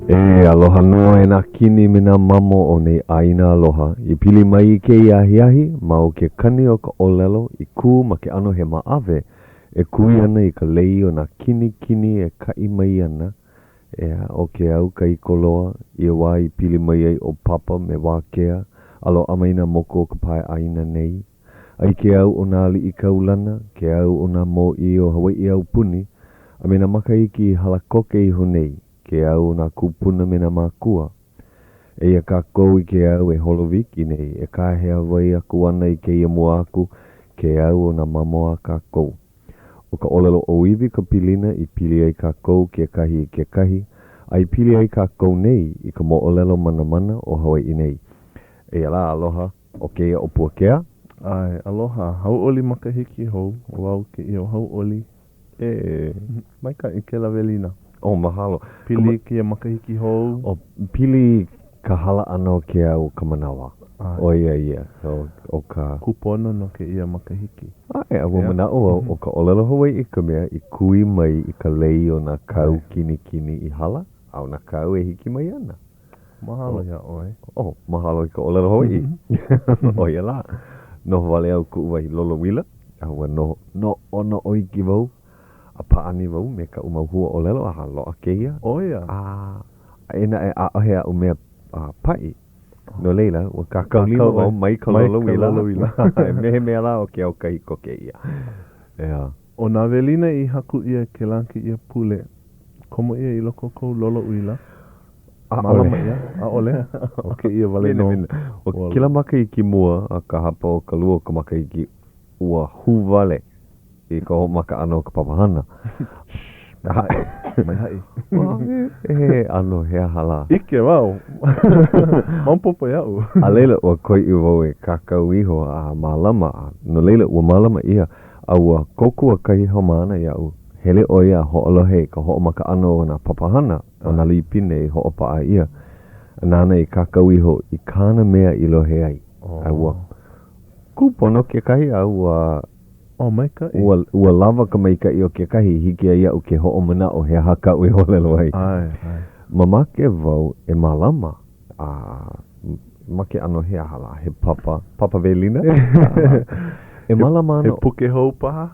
E aloha nō e nā kini me nā mamo o nei ʻāina aloha i pili mai i kēia ahiahi ma o ke kani o ka ʻōlelo i kū ma ke ʻano he maʻawe e kui ana i ka lei o nā kinikini e kaʻi mai ana, ʻeā, o ke au kahiko loa, ia wā i pili mai ai ʻo Papa me Wākea a loaʻa mai nā moku o ka pae ʻāina nei. A i ke au o nā aliʻi kaulana, ke au o nā mōʻī o Hawaiʻi aupuni, a me nā makahiki i hala koke iho nei, ke au o nā kūpuna me nā mākua. Eia kākou i ke au e holo wiki nei, e kāhea wai aku ana i kēia mua aku, ke au o nā mamo a kākou. ʻO ka ʻōlelo ʻōiwi ka pilina i pili ai kākou kekahi i kekahi, a i pili ai kākou nei i ka moʻolelo manamana o Hawaiʻi nei. Eia lā, aloha. ʻO kēia ʻo Puakea. ʻAe, aloha, hauʻoli makahiki hou, ʻo au kēia ʻo Hauʻoli. E, maikaʻi kēlā welina. Oh, mahalo. Pili kēia makahiki hou. Oh, pili ka hala ʻana o ke au o ka manawa. ʻO ia ia, ʻo ka. Kūpono no kēia makahiki. ʻAe, a ua manaʻo au, ʻo ka ʻōlelo Hawaiʻi ka mea i kui mai i ka lei o nā kau kinikini i hala, a o nā kau e hiki mai ana. Mahalo iā ʻoe. Oh, mahalo i ka ʻōlelo Hawaiʻi. ʻO ia lā. Noho wale au i kuʻu wahi lolouila, a ua noho noʻonoʻo iki wau a pāʻani wau me kaʻu mau huaʻōlelo a loaʻa kēia. ʻO ia. A, eia naʻe, ʻaʻohe aʻu mea paʻi. No laila, ua kākau lima wau mai ka lolouila. Me he mea lā ʻo ke au kahiko kēia. ʻEā. ʻO nā welina i haku ʻia kēlā kēia pule, komo ia i loko o kou lolouila? Mālama ʻia? ʻAʻole. ʻO kēia wale nō. ʻO kēlā makahiki mua a ka hapa o ka lua o ka makahiki, ua hū wale i ka hoʻomaka ʻana o ka papahana. Mai haʻi. Mai haʻi. He ʻano he aha lā? ʻIke wau. Maopopo iaʻu. A laila, ua koiʻi wau e kākau iho a mālama, a no laila, ua mālama ʻia, a ua kōkua kahi haumāna iaʻu. Hele ʻo ia a hoʻolohe i ka hoʻomaka ʻana o nā papahana. ʻO nā lipine i hoʻopaʻa ʻia, nāna i kākau iho i kāna mea i lohe ai. A ua kūpono kekahi, a ua, Oh, maikaʻi. ua, ua lawa ka maikaʻi o kekahi i hiki ai iaʻu ke hoʻomanaʻo he aha kaʻu i ʻōlelo ai. ʻAe, ʻae. Mamake wau e mālama, a ma ke ʻano he aha lā, he papa, papa welina? E mālama ana. He puke hou paha?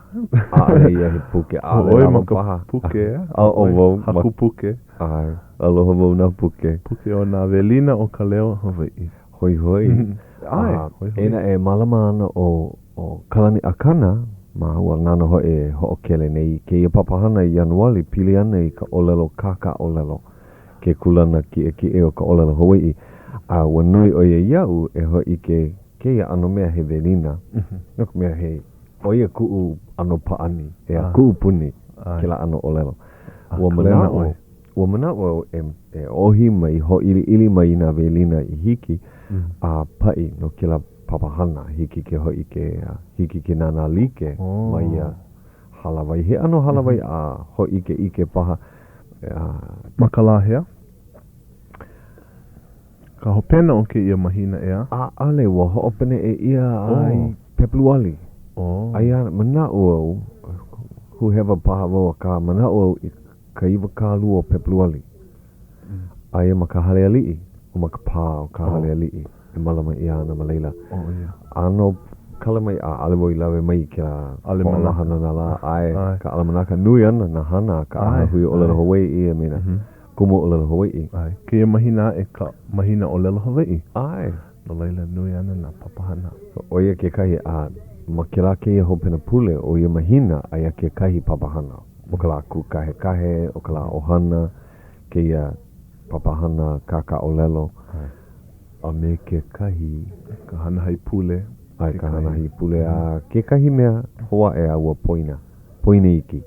ʻAʻole ia he puke, ʻaʻole lawa paha. Puke, a ʻo wau. Haku puke. ʻAe, aloha wau nā puke. Puke o nā welina o ka leo Hawaiʻi. Hoihoi. ʻAe, hoihoi. Eia naʻe, e mālama ana ʻo ʻo Kalani Akana māua nāna hoʻi e hoʻokele nei i kēia papahana i Ianuali pili ana i ka ʻōlelo kākāʻōlelo. ke kūlana kiʻekiʻe o ka ʻōlelo Hawaiʻi, a ua noi ʻo ia iaʻu e hōʻike kēia ʻano mea he welina, no ka mea he ʻo ia kuʻu ʻano pāʻani, ʻeā, kuʻu puni kēlā ʻano ʻōlelo. Ua manaʻo, ua manaʻo au e, e ʻohi mai, hōʻiliʻili mai i nā welina i hiki a paʻi no kēlā papahana, hiki ke hōʻike, hiki ke nānā like ma ia hālāwai. He ʻano hālāwai a hōʻikeʻike paha. Ma ka lā hea? Ka hopena o kēia mahina, ʻeā? ʻAʻole, ua hoʻopaneʻe ʻia a i Pepeluali. Aia, manaʻo au, kūhewa paha wau, akā manaʻo au i ka 20 o Pepeluali. Aia ma ka hale aliʻi, o ma ka pā o ka hale aliʻi e mālama ʻia ana ma laila. ʻĀnō, kala mai, ʻaʻole wau i lawe mai i kēlā hoʻolaha no nā lā, ʻae, ka ʻalamanaka nui ana nā hana a ka ʻAhahui ʻŌlelo Hawaiʻi a me nā kumu ʻōlelo Hawaiʻi. ʻAe, kēia mahina aʻe ka mahina ʻōlelo Hawaiʻi. ʻAe. No laila, nui ana nā papahana. ʻO ia kekahi, a ma kēlā kēia hopena pule o ia mahina, aia kekahi papahana. ʻO ka lā kūkahekahe, ʻo ka lā ʻohana, kēia papahana kākāʻōlelo, a me kekahi. Ka hana haipule. ʻAe, ka hana haipule, a kekahi mea hou aʻe a ua poina, poina iki.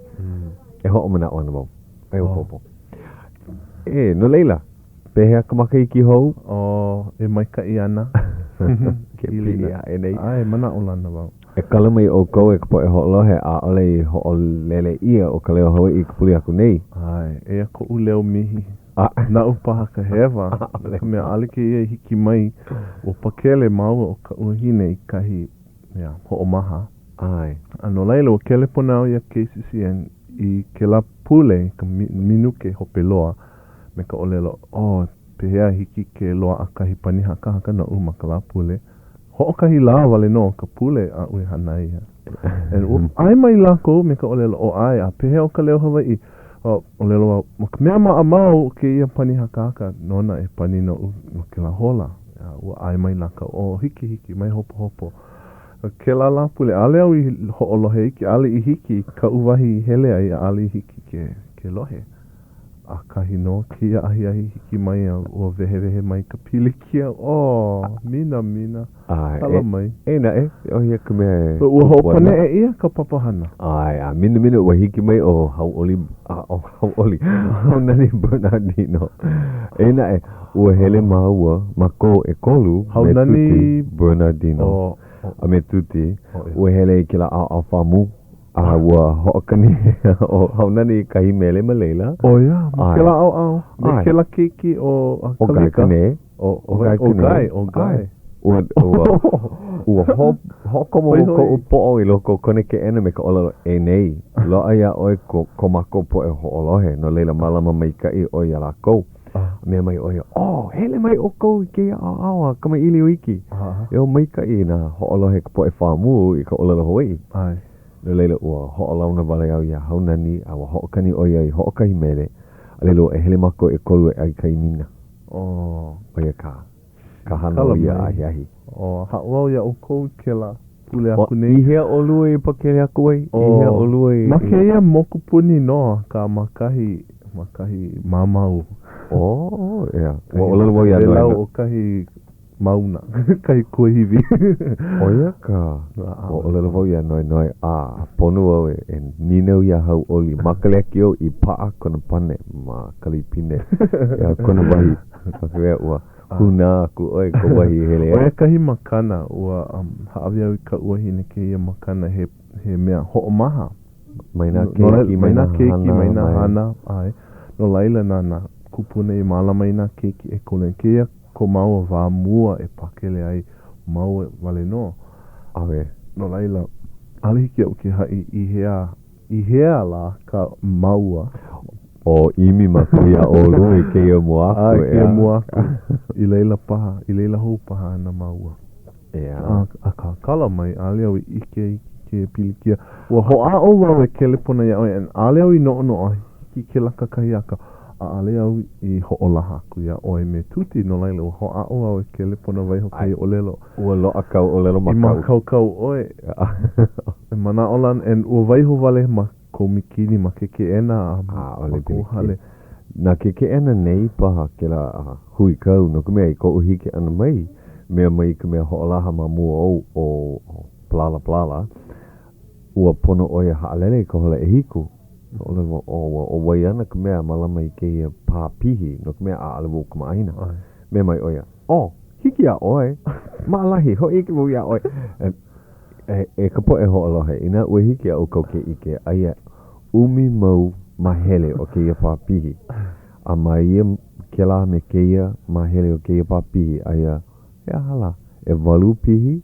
E hoʻomanaʻo ana wau. E maopopo. E, no laila, pehea ka makahiki hou? Oh, e maikaʻi ana. Ke pili aʻe nei. ʻAe, manaʻolana wau. E kala mai ʻoukou e ka poʻe hoʻolohe, ʻaʻole i hoʻolele ʻia ʻo Ka Leo Hawaiʻi i ka pule aku nei. ʻAe, eia koʻu leo mihi. Naʻu paha ka hewa, no ka mea, ʻaʻole kēia i hiki mai. Ua pakele māua ʻo kaʻu wahine i kahi mea hoʻomaha. ʻAe. A no laila, ua kelepona au iā KCCN i kēlā pule, i ka minuke hope loa. me ka ʻōlelo, Oh, pehea hiki ke loaʻa kahi pani hakahaka noʻu ma ka Lāpule? Hoʻokahi lā wale nō o ka pule aʻu e hana ai. And ua ʻae mai lākou me ka ʻōlelo, Oh, ʻae, a pehea ʻo ka leo Hawaiʻi? Oh, ʻōlelo au, ʻO ka mea maʻamau o kēia pani hakahaka, nona e pani noʻu no kēlā hola. A ua ʻae mai lākou, Oh, hiki, hiki, mai hopohopo. Kēlā Lāpule, ʻaʻole au i hoʻolohe iki, ʻaʻole i hiki i kaʻu wahi i hele ai, ʻaʻole i hiki ke, ke lohe. ʻAkahi nō kēia ahiahi hiki mai a ua wehewehe mai ka pilikia. Oh, minamina. Kala mai. Eia naʻe, ʻo ia ka mea e Ua hoʻopaneʻe ʻia ka papahana. ʻAe, a minamina ua hiki mai ʻo Hauʻoli, a ʻo Hauʻoli, Haunani Bernardino. Eia naʻe, ua hele māua, mākou ʻekolu, me Tuti Bernardino, a me Tuti, ua hele i kēlā ʻaoʻao FAMU. A ua hoʻokani ʻo Haunani i kahi mele ma laila. ʻO ia, ma kēlā ʻaoʻao, me kēlā keiki ʻo Kawika. ʻO Guy ʻO Guy ʻO Guy, ʻo Guy. Ua, ua, ua hoʻokomo wau koʻu poʻo i loko o kona keʻena me ka ʻōlelo, E nei, loaʻa iā ʻoe ko, ko mākou poʻe hoʻolohe, no laila mālama maikaʻi ʻoe iā lākou. A mea mai ʻo ia, Oh, hele mai ʻoukou i kēia ʻaoʻao a kamaʻilio iki. E ō maikaʻi inā hoʻolohe ka poʻe FAMU i ka ʻōlelo Hawaiʻi. No laila, ua hoʻolauna wale au iā Haunani a ua hoʻokani ʻo ia i hoʻokahi mele, a laila ua e hele mākou ʻekolu e ʻai kaimina. ʻO ia ka, ka hana o ia ahiahi. Oh, haʻo au iā ʻoukou i kēlā pule aku nei. I hea ʻolua i pakele aku ai? I hea ʻolua i. Ma kēia mokupuni nō, akā ma kahi, ma kahi mamao. Oh, ʻeā. Ua ʻōlelo wau iā Noe. Wēlau o kahi mauna, kahi kuahiwi. ʻO ia ka, ua ʻōlelo wau iā Noenoe, a pono au e, e nīnau iā Hauʻoli ma ka lekiō i paʻa kona pane ma Kalipine, ʻeā, kona wahi, no ka mea, ua hūnā aku ʻoe i kou wahi i hele ai. ʻO ia kahi makana, ua um, hāʻawi au i kaʻu wahine kēia makana he, he mea hoʻomaha. Mai nā keiki, mai nā keiki, mai nā hana, ʻae. No laila, na nā kūpuna i mālama i nā keiki ʻekolu. Kēia ko māua wā mua e pakele ai māua wale nō. ʻAwe. No laila, ʻaʻole hiki iaʻu ke haʻi i hea, i hea lā kā māua. ʻO ʻimi mākou iā ʻolua i kēia mua aku, ʻeā? ʻAe, kēia mua aku. I laila paha, i laila hou paha ana māua. ʻEā. Akā, kala mai, ʻaʻole au i ʻike i kēia pilikia. Ua hoʻāʻo wau e kelepona iā ʻoe, and ʻaʻole au i noʻonoʻo a hiki kēlā kakahiaka, ʻaʻole au i hoʻolaha aku iā ʻoe me Tuti, no laila, ua hoʻāʻo au e kelepona waiho kēia ʻōlelo. Ua loaʻa kāu ʻōlelo ma kāu. I mākaukau ʻoe. E manaʻolana, and ua waiho wale ma kou mikini ma ke keʻena a ma kou hale. Na ke keʻena nei paha kēlā huikau, no ka mea, i koʻu hiki ʻana mai, mea mai ka mea hoʻolaha ma mua ou ʻo Palala Palala, ua pono ʻoe e haʻalele i ka hola ʻehiku. ʻŌlelo wau, ʻO, ua ʻo wai ana ka mea mālama i kēia pā pihi, no ka mea, ʻaʻole wau kamaʻāina. Mea mai ʻo ia, ʻO, hiki iā ʻoe. Maʻalahi, hōʻike wau iā ʻoe. E, e ka poʻe hoʻolohe, inā ua hiki iā ʻoukou ke ʻike, aia ʻumi mau māhele o kēia pā pihi. A ma ia kēlā me kēia māhele o kēia pā pihi, aia, he aha lā, ʻewalu pihi,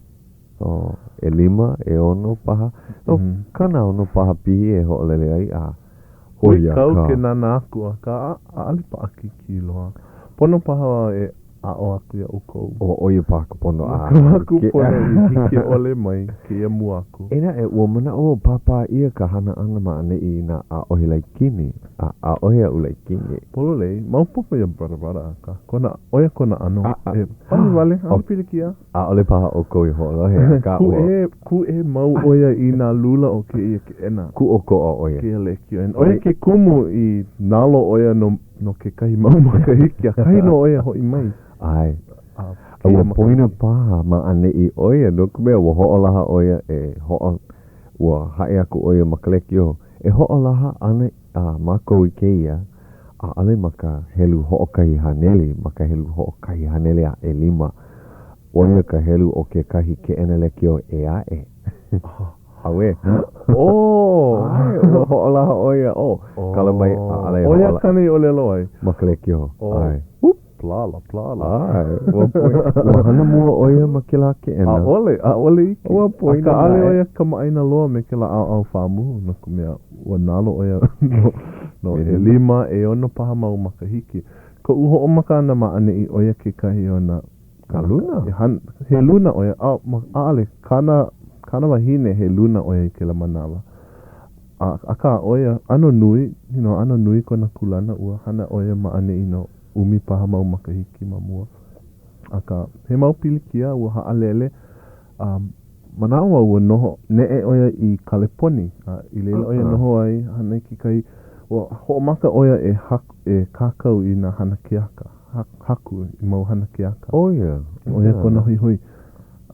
o, ʻelima, ʻeono paha, no, 60 paha pihi e hoʻolele ai, a ʻo ia ka. Huikau ke nānā aku, akā, ʻaʻole paʻakikī loa. Pono paha e aʻo aku iā ʻoukou. ʻO, ʻo ia paha ka pono a. No ka wā kūpono i hiki ʻole mai kēia mua aku. Eia naʻe, ua manaʻo wau pāpā ʻia ka hana ʻana ma ʻaneʻi inā ʻaʻohe laikini, a ʻaʻohe aʻu laikini. Pololei, maopopo iā Brother Brother, akā, kona, ʻo ia kona ʻano e pani wale, ʻaʻole pilikia. ʻAʻole paha ʻoukou i hoʻolohe, akā ua. Kūʻē, kūʻē mau ʻo ia i nā lula o kēia keʻena. Kūʻokoʻa ʻo ia. Kēia lekiō. And ʻo ia ke kumu i nalo ʻo ia no, no kekahi mau makahiki, ʻakahi nō ʻo ia hoʻi mai. ʻAe. A ua poina paha ma ʻaneʻi ʻo ia, no ka mea, ua hoʻolaha ʻo ia e hoʻo, ua haʻi aku ʻo ia ma ka lekiō, e hoʻolaha ana a mākou i kēia, ʻaʻole ma ka helu 100, ma ka helu 101. ʻO ia ka helu o kekahi keʻena lekiō ʻē aʻe. Auē. Oh! ʻAe, ua hoʻolaha ʻo ia, oh, kala mai, ʻaʻole e hoʻolaha. ʻO ia kāna i ʻōlelo ai. Ma ka lekiō, ʻae. Plala, plala. ʻAe, ua poina. Ua hana mua ʻo ia ma kēlā keʻena. ʻAʻole, ʻaʻole iki. Ua poina naʻe. Akā, ʻaʻole ʻo ia kamaʻāina loa me kēlā ʻaoʻao FAMU, no ka mea, ua nalo ʻo ia no, no ʻelima, ʻeono paha mau makahiki. Koʻu hoʻomaka ʻana ma ʻaneʻi, ʻo ia kekahi o nā Ka luna? E han, he luna ʻo ia, a, ma, ʻaʻole, kāna, kāna wahine he luna ʻo ia i kēlā manawa. A, akā, ʻo ia, ʻano nui, you know, ʻano nui kona kūlana, ua hana ʻo ia ma ʻaneʻi no ʻumi paha mau makahiki ma mua. Akā, he mau pilikia, ua haʻalele, a manaʻo wau ua noho, neʻe ʻo ia i Kaleponi, a i laila ʻo ia noho ai, hana i kekahi, ua hoʻomaka ʻo ia e haku, e kākau i nā hana keaka, haku i mau hana keaka. ʻO ia. ʻO ia kona hoihoi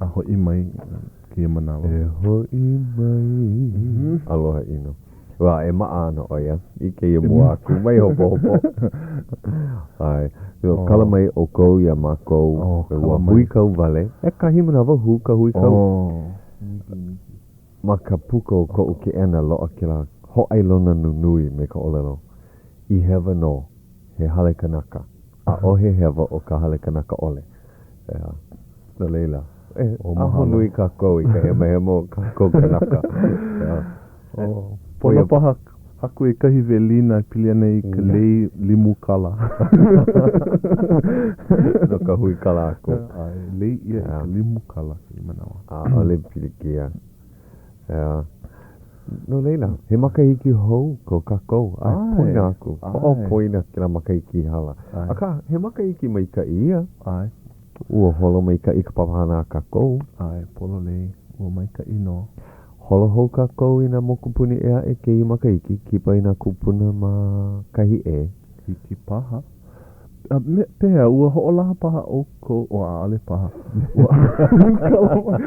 a hoʻi mai kēia manawa. E hoʻi mai. Aloha ʻino. Ua, e maʻa ana ʻo ia i kēia mua aku, mai hopohopo. ʻAe. So, kala mai ʻoukou iā mākou. Oh, kala Ua mai. huikau wale. ʻEkahi manawa hū ka huikau. Oh. Miki, miki. Ma ka puka o koʻu keʻena loaʻa kēlā hōʻailona nunui me ka ʻōlelo, I hewa nō, he hale kanaka. ʻAʻohe hewa o ka hale kanaka ʻole. ʻEā. No laila, e ahonui kākou i ka hemahema o kākou kanaka. ʻEā. Oh, pono paha haku i kahi welina e pili ana i ka lei limu kala. No ka huikala aku. ʻAe, lei ʻia i ka limu kala kēia manawa. ʻAʻole pilikia. ʻEā. No laila, he makahiki hou ko kākou. ʻAe, poina aku. Hoʻopoina kēlā makahiki i hala. Akā, he makahiki maikaʻi ia. ʻAe. Ua holo maikaʻi ka papahana a kākou. ʻAe, pololei. Ua maikaʻi nō. Holo hou kākou i nā mokupuni ʻē aʻe kēia makahiki, kipa i nā kūpuna ma kahi ʻē. Hiki paha. A me, pehea, ua hoʻolaha paha ʻoukou, o ʻaʻole paha. Ua kala mai,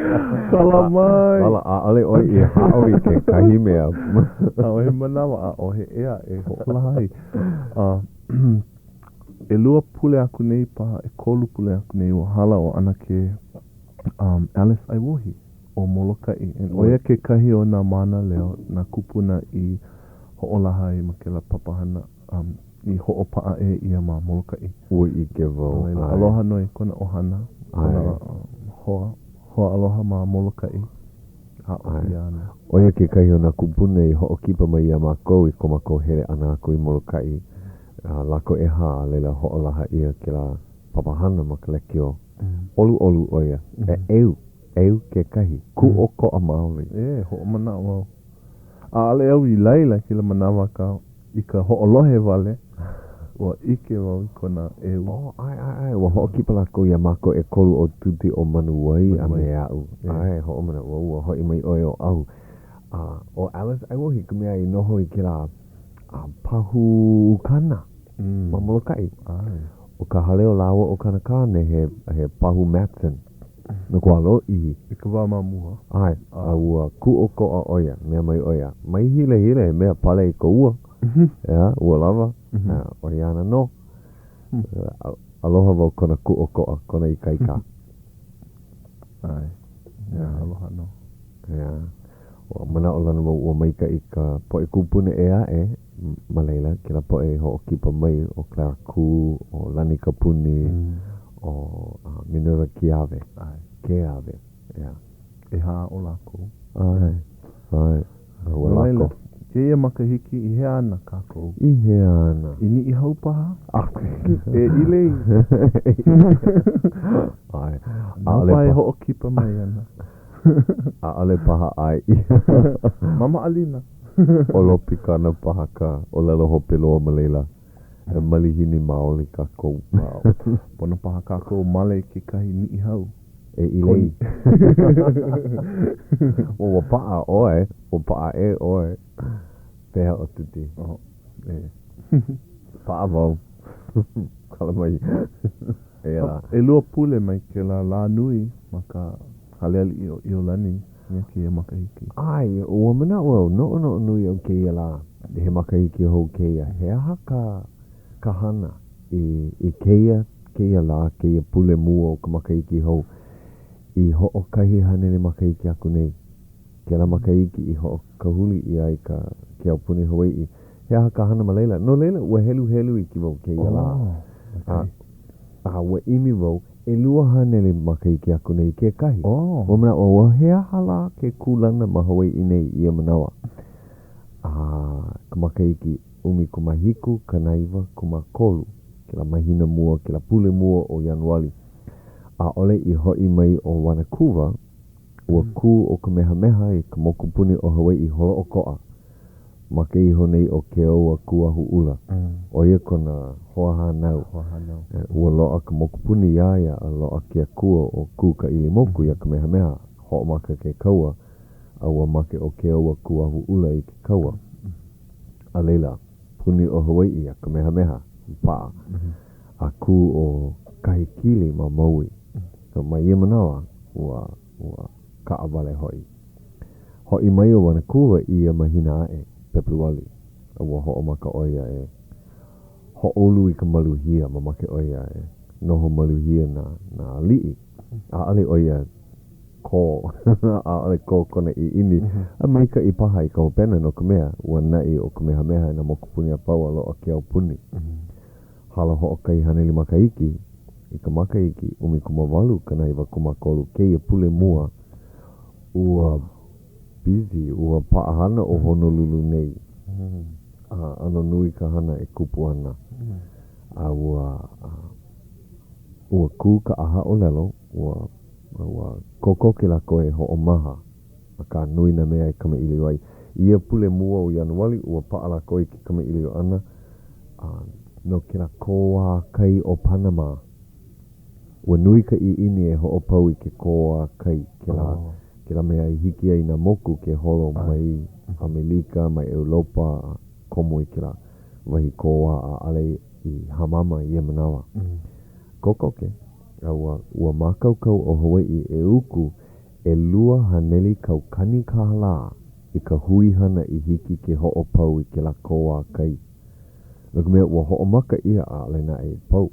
kala mai. Lala, ʻaʻole ʻoe i haʻo i kekahi mea. ʻAʻohe manawa, ʻaʻohe ea e hoʻolaha ai. A, ʻelua pule aku nei paha, ʻekolu pule aku nei, ua hala ʻo ʻAnakē um, Alice Aiwohi o Molokaʻi. And ʻo ia kekahi o nā mānaleo, nā kūpuna i hoʻolaha ai ma kēlā papahana. um, i hoʻopaʻa ʻē ʻia ma Molokaʻi. Ua ʻike wau, No laila, ʻae. aloha nō i kona ʻohana, kona hoa, hoa aloha ma Molokaʻi. Aʻo ʻia ana. ʻO ia kekahi o nā kūpuna i hoʻokipa mai iā mākou i ko mākou hele ʻana aku i Molokaʻi, a lākou ʻehā, a laila hoʻolaha ʻia kēlā papahana ma ka lekiō. ʻOluʻolu ʻo ia, e ʻeu, ʻeu kekahi, kūʻokoʻa maoli. E, hoʻomanaʻo au. ʻAʻole au i laila i kēlā manawa akā I ka hoʻolohe wale, ua ʻike wau i kona ʻeu. Oh, ʻae, ʻae, ʻae, ua hoʻokipa lākou iā mākou ʻekolu ʻo Tuti ʻo Manuwai a me aʻu. ʻAe, hoʻomanaʻo wau, ua hoʻi mai ʻoe i Oʻahu. A ʻo Alice Aiwohi ka mea i noho i kēlā a pahu ukana ma Molokaʻi. ʻAe. ʻO ka hale o lāua ʻo kāna kāne he, he pahu Matson. No ka wā lōʻihi. I ka wā ma mua. ʻAe, a ua kūʻokoʻa ʻo ia, mea mai ʻo ia, mai hilahila he mea pale i ka ua. ʻEā, ua lawa, ʻo ia ana nō. Aloha wau kona kūʻokoʻa, kona ikaika. ʻAe, ʻeā, aloha nō. ʻEā, ua manaʻolana wau ua maikaʻi ka poʻe kūpuna ʻē aʻe ma laila, kēlā poʻe i hoʻokipa mai, ʻo Clara Kū, ʻo Lani Kapuni, ʻo Minerva Keawe, Keawe, ʻeā. ʻEhā o lākou. ʻAe, ʻae, a ua No laila, lako. kēia makahiki i hea ana kākou? I hea ana? I Niʻihau paha? E ʻIlei. ʻAe, ʻAʻole paha e hoʻokipa mai ana. ʻAʻole paha ʻae ʻia. Mama ʻAlina. ʻO Lopikana paha ka ʻōlelo hope loa ma laila. He malihini maoli kākou. Pono paha kākou male i kekahi Niʻihau. E ʻIlei. Ua paʻa ʻoe. Ua paʻa ʻē ʻoe. Pehea ʻo Tuti? Oh, e. Paʻa wau. Kala mai. Eia lā. ʻElua pule mai kēlā lā nui ma ka Hale Aliʻi o ʻIolani ia kēia makahiki. ʻAe, ua manaʻo au, noʻonoʻo nui au kēia lā, he makahiki hou kēia. He aha ka, ka hana i, i kēia, kēia lā, kēia pule mua o ka makahiki hou i hoʻokahi haneli makahiki aku nei? Kēlā makahiki i hoʻokahuli ʻia ai ka, ke aupuni Hawaiʻi. He aha ka hana ma laila? No laila, ua heluhelu iki wau kēia lā. Oh, A, a ua ʻimi wau, 200 makahiki aku nei kekahi. Oh. Ua manaʻo au, he aha lā ke kūlana ma Hawaiʻi nei i ia manawa? A ka makahiki 17 93. Kēlā mahina mua, kēlā pule mua o Ianuali. ʻAʻole i hoʻi mai ʻo Wanakuwa, ua kū ʻo Kamehameha i ka mokupuni ʻo Hawaiʻi holoʻokoʻa. Make iho nei ʻo Keoua Kūahuʻula, ʻo ia kona hoahānau. Ua loaʻa ka mokupuni iā ia a loaʻa ke akua ʻo Kūkaʻilimoku iā Kamehameha, hoʻomaka ke kaua, a ua make ʻo Keoua Kūahuʻula i ke kaua. A laila, puni ʻo Hawaiʻi iā Kamehameha, paʻa, a kū ʻo Kahekili ma Maui. So ma ia manawa, ua, ua kaʻawale hoʻi. Hoʻi mai ʻo Wanakuwa i ia mahina aʻe, Pepeluali, a ua hoʻomaka ʻo ia e hoʻoulu i ka maluhia, mamake ʻo ia e noho maluhia nā, nā aliʻi. ʻAʻole ʻo ia kō, ʻaʻole kō kona ʻiʻini, a maikaʻi paha i ka hopena no ka mea, ua naʻi ʻo Kamehameha i nā mokupuni a pau a loaʻa ke aupuni. Hala hoʻokahi haneli makahiki, i ka makahiki 1893 kēia pule mua, ua busy, ua paʻahana ʻo Honolulu nei, a ʻano nui ka hana e kupu ana, a ua, ua kū ka ʻahaʻōlelo, ua, ua kokoke lākou e hoʻomaha, akā nui nā mea e kamaʻilio ai. I ia pule mua o Ianuali, ua paʻa lākou i ke kamaʻilio ʻana no kēlā kōā kai o Panama. Ua nui ka ʻiʻini e hoʻopau i ke kōā kai, kēlā, kēlā mea i hiki ai nā moku ke holo mai ʻAmelika, mai ʻEulopa a komo i kēlā wahi kōā a ʻaʻole i hāmama i ia manawa. Kokoke, a ua, ua mākaukau ʻo Hawaiʻi e uku 200 kaukani kālā i ka hui hana i hiki ke hoʻopau i kēlā kōā kai. No ka mea, ua hoʻomaka ʻia ʻaʻole naʻe i pau.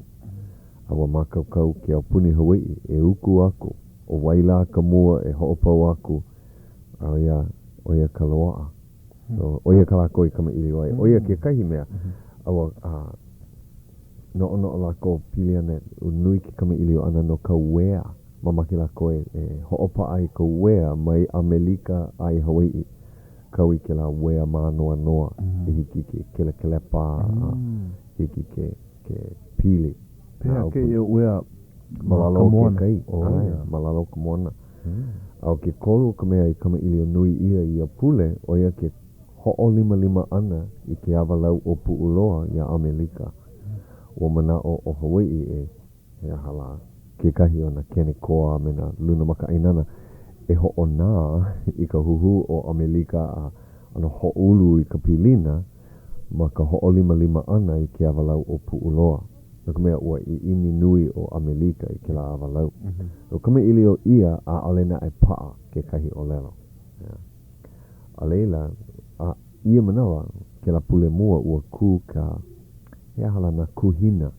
A ua mākaukau ke aupuni Hawaiʻi e uku aku, ʻo wai lā ka mua e hoʻopau aku, a ʻo ia, ʻo ia ka loaʻa. So, ʻo ia kā lākou i kamaʻilio ai. ʻO ia kekahi mea, a ua a, noʻonoʻo lākou pili ana, ua nui ke kamaʻilio ʻana no ka uea. Mamake lākou e, e hoʻopaʻa i ka uea mai ʻAmelika a i Hawaiʻi. Kau i kēlā uea mānoanoa i hiki ke kelekelepa a hiki ke, ke pili. Pehea kēia uea ma lalo o ke kai? ʻAe, ma lalo o ka moana. A ʻo ke kolu o ka mea i kamaʻilio nui ʻia i ia pule, ʻo ia ke hoʻolimalima ʻana i ke awa lau o Puʻuloa iā ʻAmelika. Ua manaʻo ʻo Hawaiʻi e He aha lā kekahi o nā kenekoa a me nā lunamakaʻāinana e hoʻonā i ka huhū o ʻAmelika a ʻano hoʻoulu i ka pilina ma ka hoʻolimalima ʻana i ke awa lau o Puʻuloa, no ka mea, ua ʻiʻini nui ʻo ʻAmelika i kēlā awa lau. Ua kamaʻilio ʻia, ʻaʻole naʻe paʻa kekahi ʻōlelo. A laila, a ia manawa, kēlā pule mua, ua kū ka, he aha lā, nā kuhina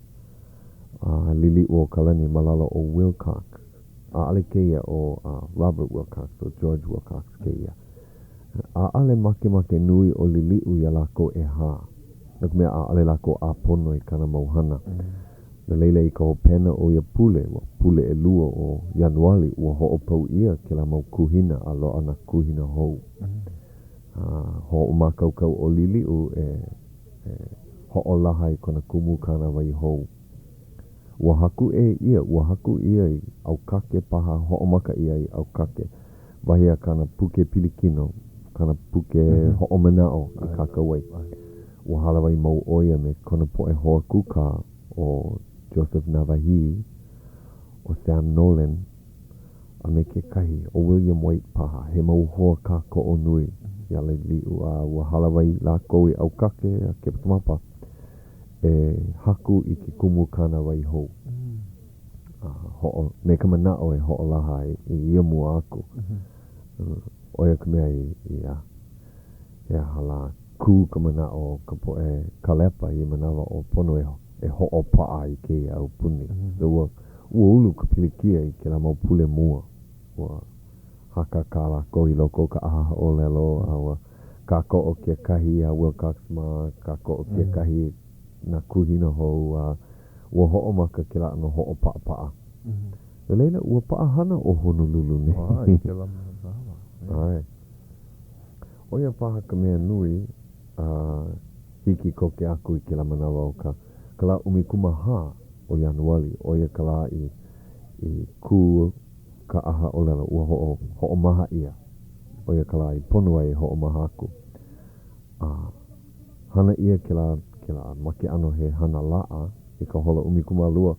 a Liliʻuokalani ma lalo o Wilcox. ʻAʻole kēia ʻo Robert Wilcox, ʻo George Wilcox kēia. ʻAʻole makemake nui ʻo Liliʻu iā lākou ʻehā, no ka mea, ʻaʻole lākou ʻāpono i kāna mau hana. No laila, i ka hopena o ia pule, ua pule ʻelua o Ianuali, ua hoʻopau ʻia kēlā mau kuhina a loaʻa nā kuhina hou. A hoʻomākaukau ʻo Liliʻu e e hoʻolaha i kona kumu kānāwai hou. Ua haku ʻē ʻia, ua haku ʻia i ʻAukake paha, hoʻomaka ʻia i ʻAukake, wahi a kāna puke pilikino, kāna puke hoʻomanaʻo i kākau ai. Ua hālāwai mau ʻo ia me kona poʻe hoa kūkā ʻo Joseph Nāwahī, ʻo Sam Nolan, a me kekahi, ʻo William White paha, he mau hoa kākoʻo nui iā Liliʻu, a ua hālāwai lākou i ʻAukake a Kepakemapa e haku i ke kumu kānāwai hou, a hoʻo, me ka manaʻo e hoʻolaha i ia mua aku. ʻO ia ka mea i, i a, he aha lā, kū ka manaʻo o ka poʻe kālepa i ia manawa ʻo pono e, e hoʻopaʻa i kēia aupuni. So ua, ua ulu ka pilikia i kēlā mau pule mua. Ua hakakā lākou i loko o ka ʻaha ʻōlelo a ua kākoʻo kekahi iā Wilcox mā, kākoʻo kekahi nā kuhina hou a ua hoʻomaka kēlā ʻano hoʻopaʻapaʻa. No laila, ua paʻahana ʻo Honolulu nei. ʻAe, i kēlā manawa. ʻAe. ʻO ia paha ka mea nui a hiki koke aku i kēlā manawa o ka. Ka lā 14 o Ianuali, ʻo ia ka lā i i kū ka ʻaha ʻōlelo, ua hoʻo, hoʻomaha ʻia. ʻO ia ka lā i pono ai e hoʻomaha aku. A hana ʻia kēlā, kēlā ma ke ʻano he hana laʻa i ka hola 12,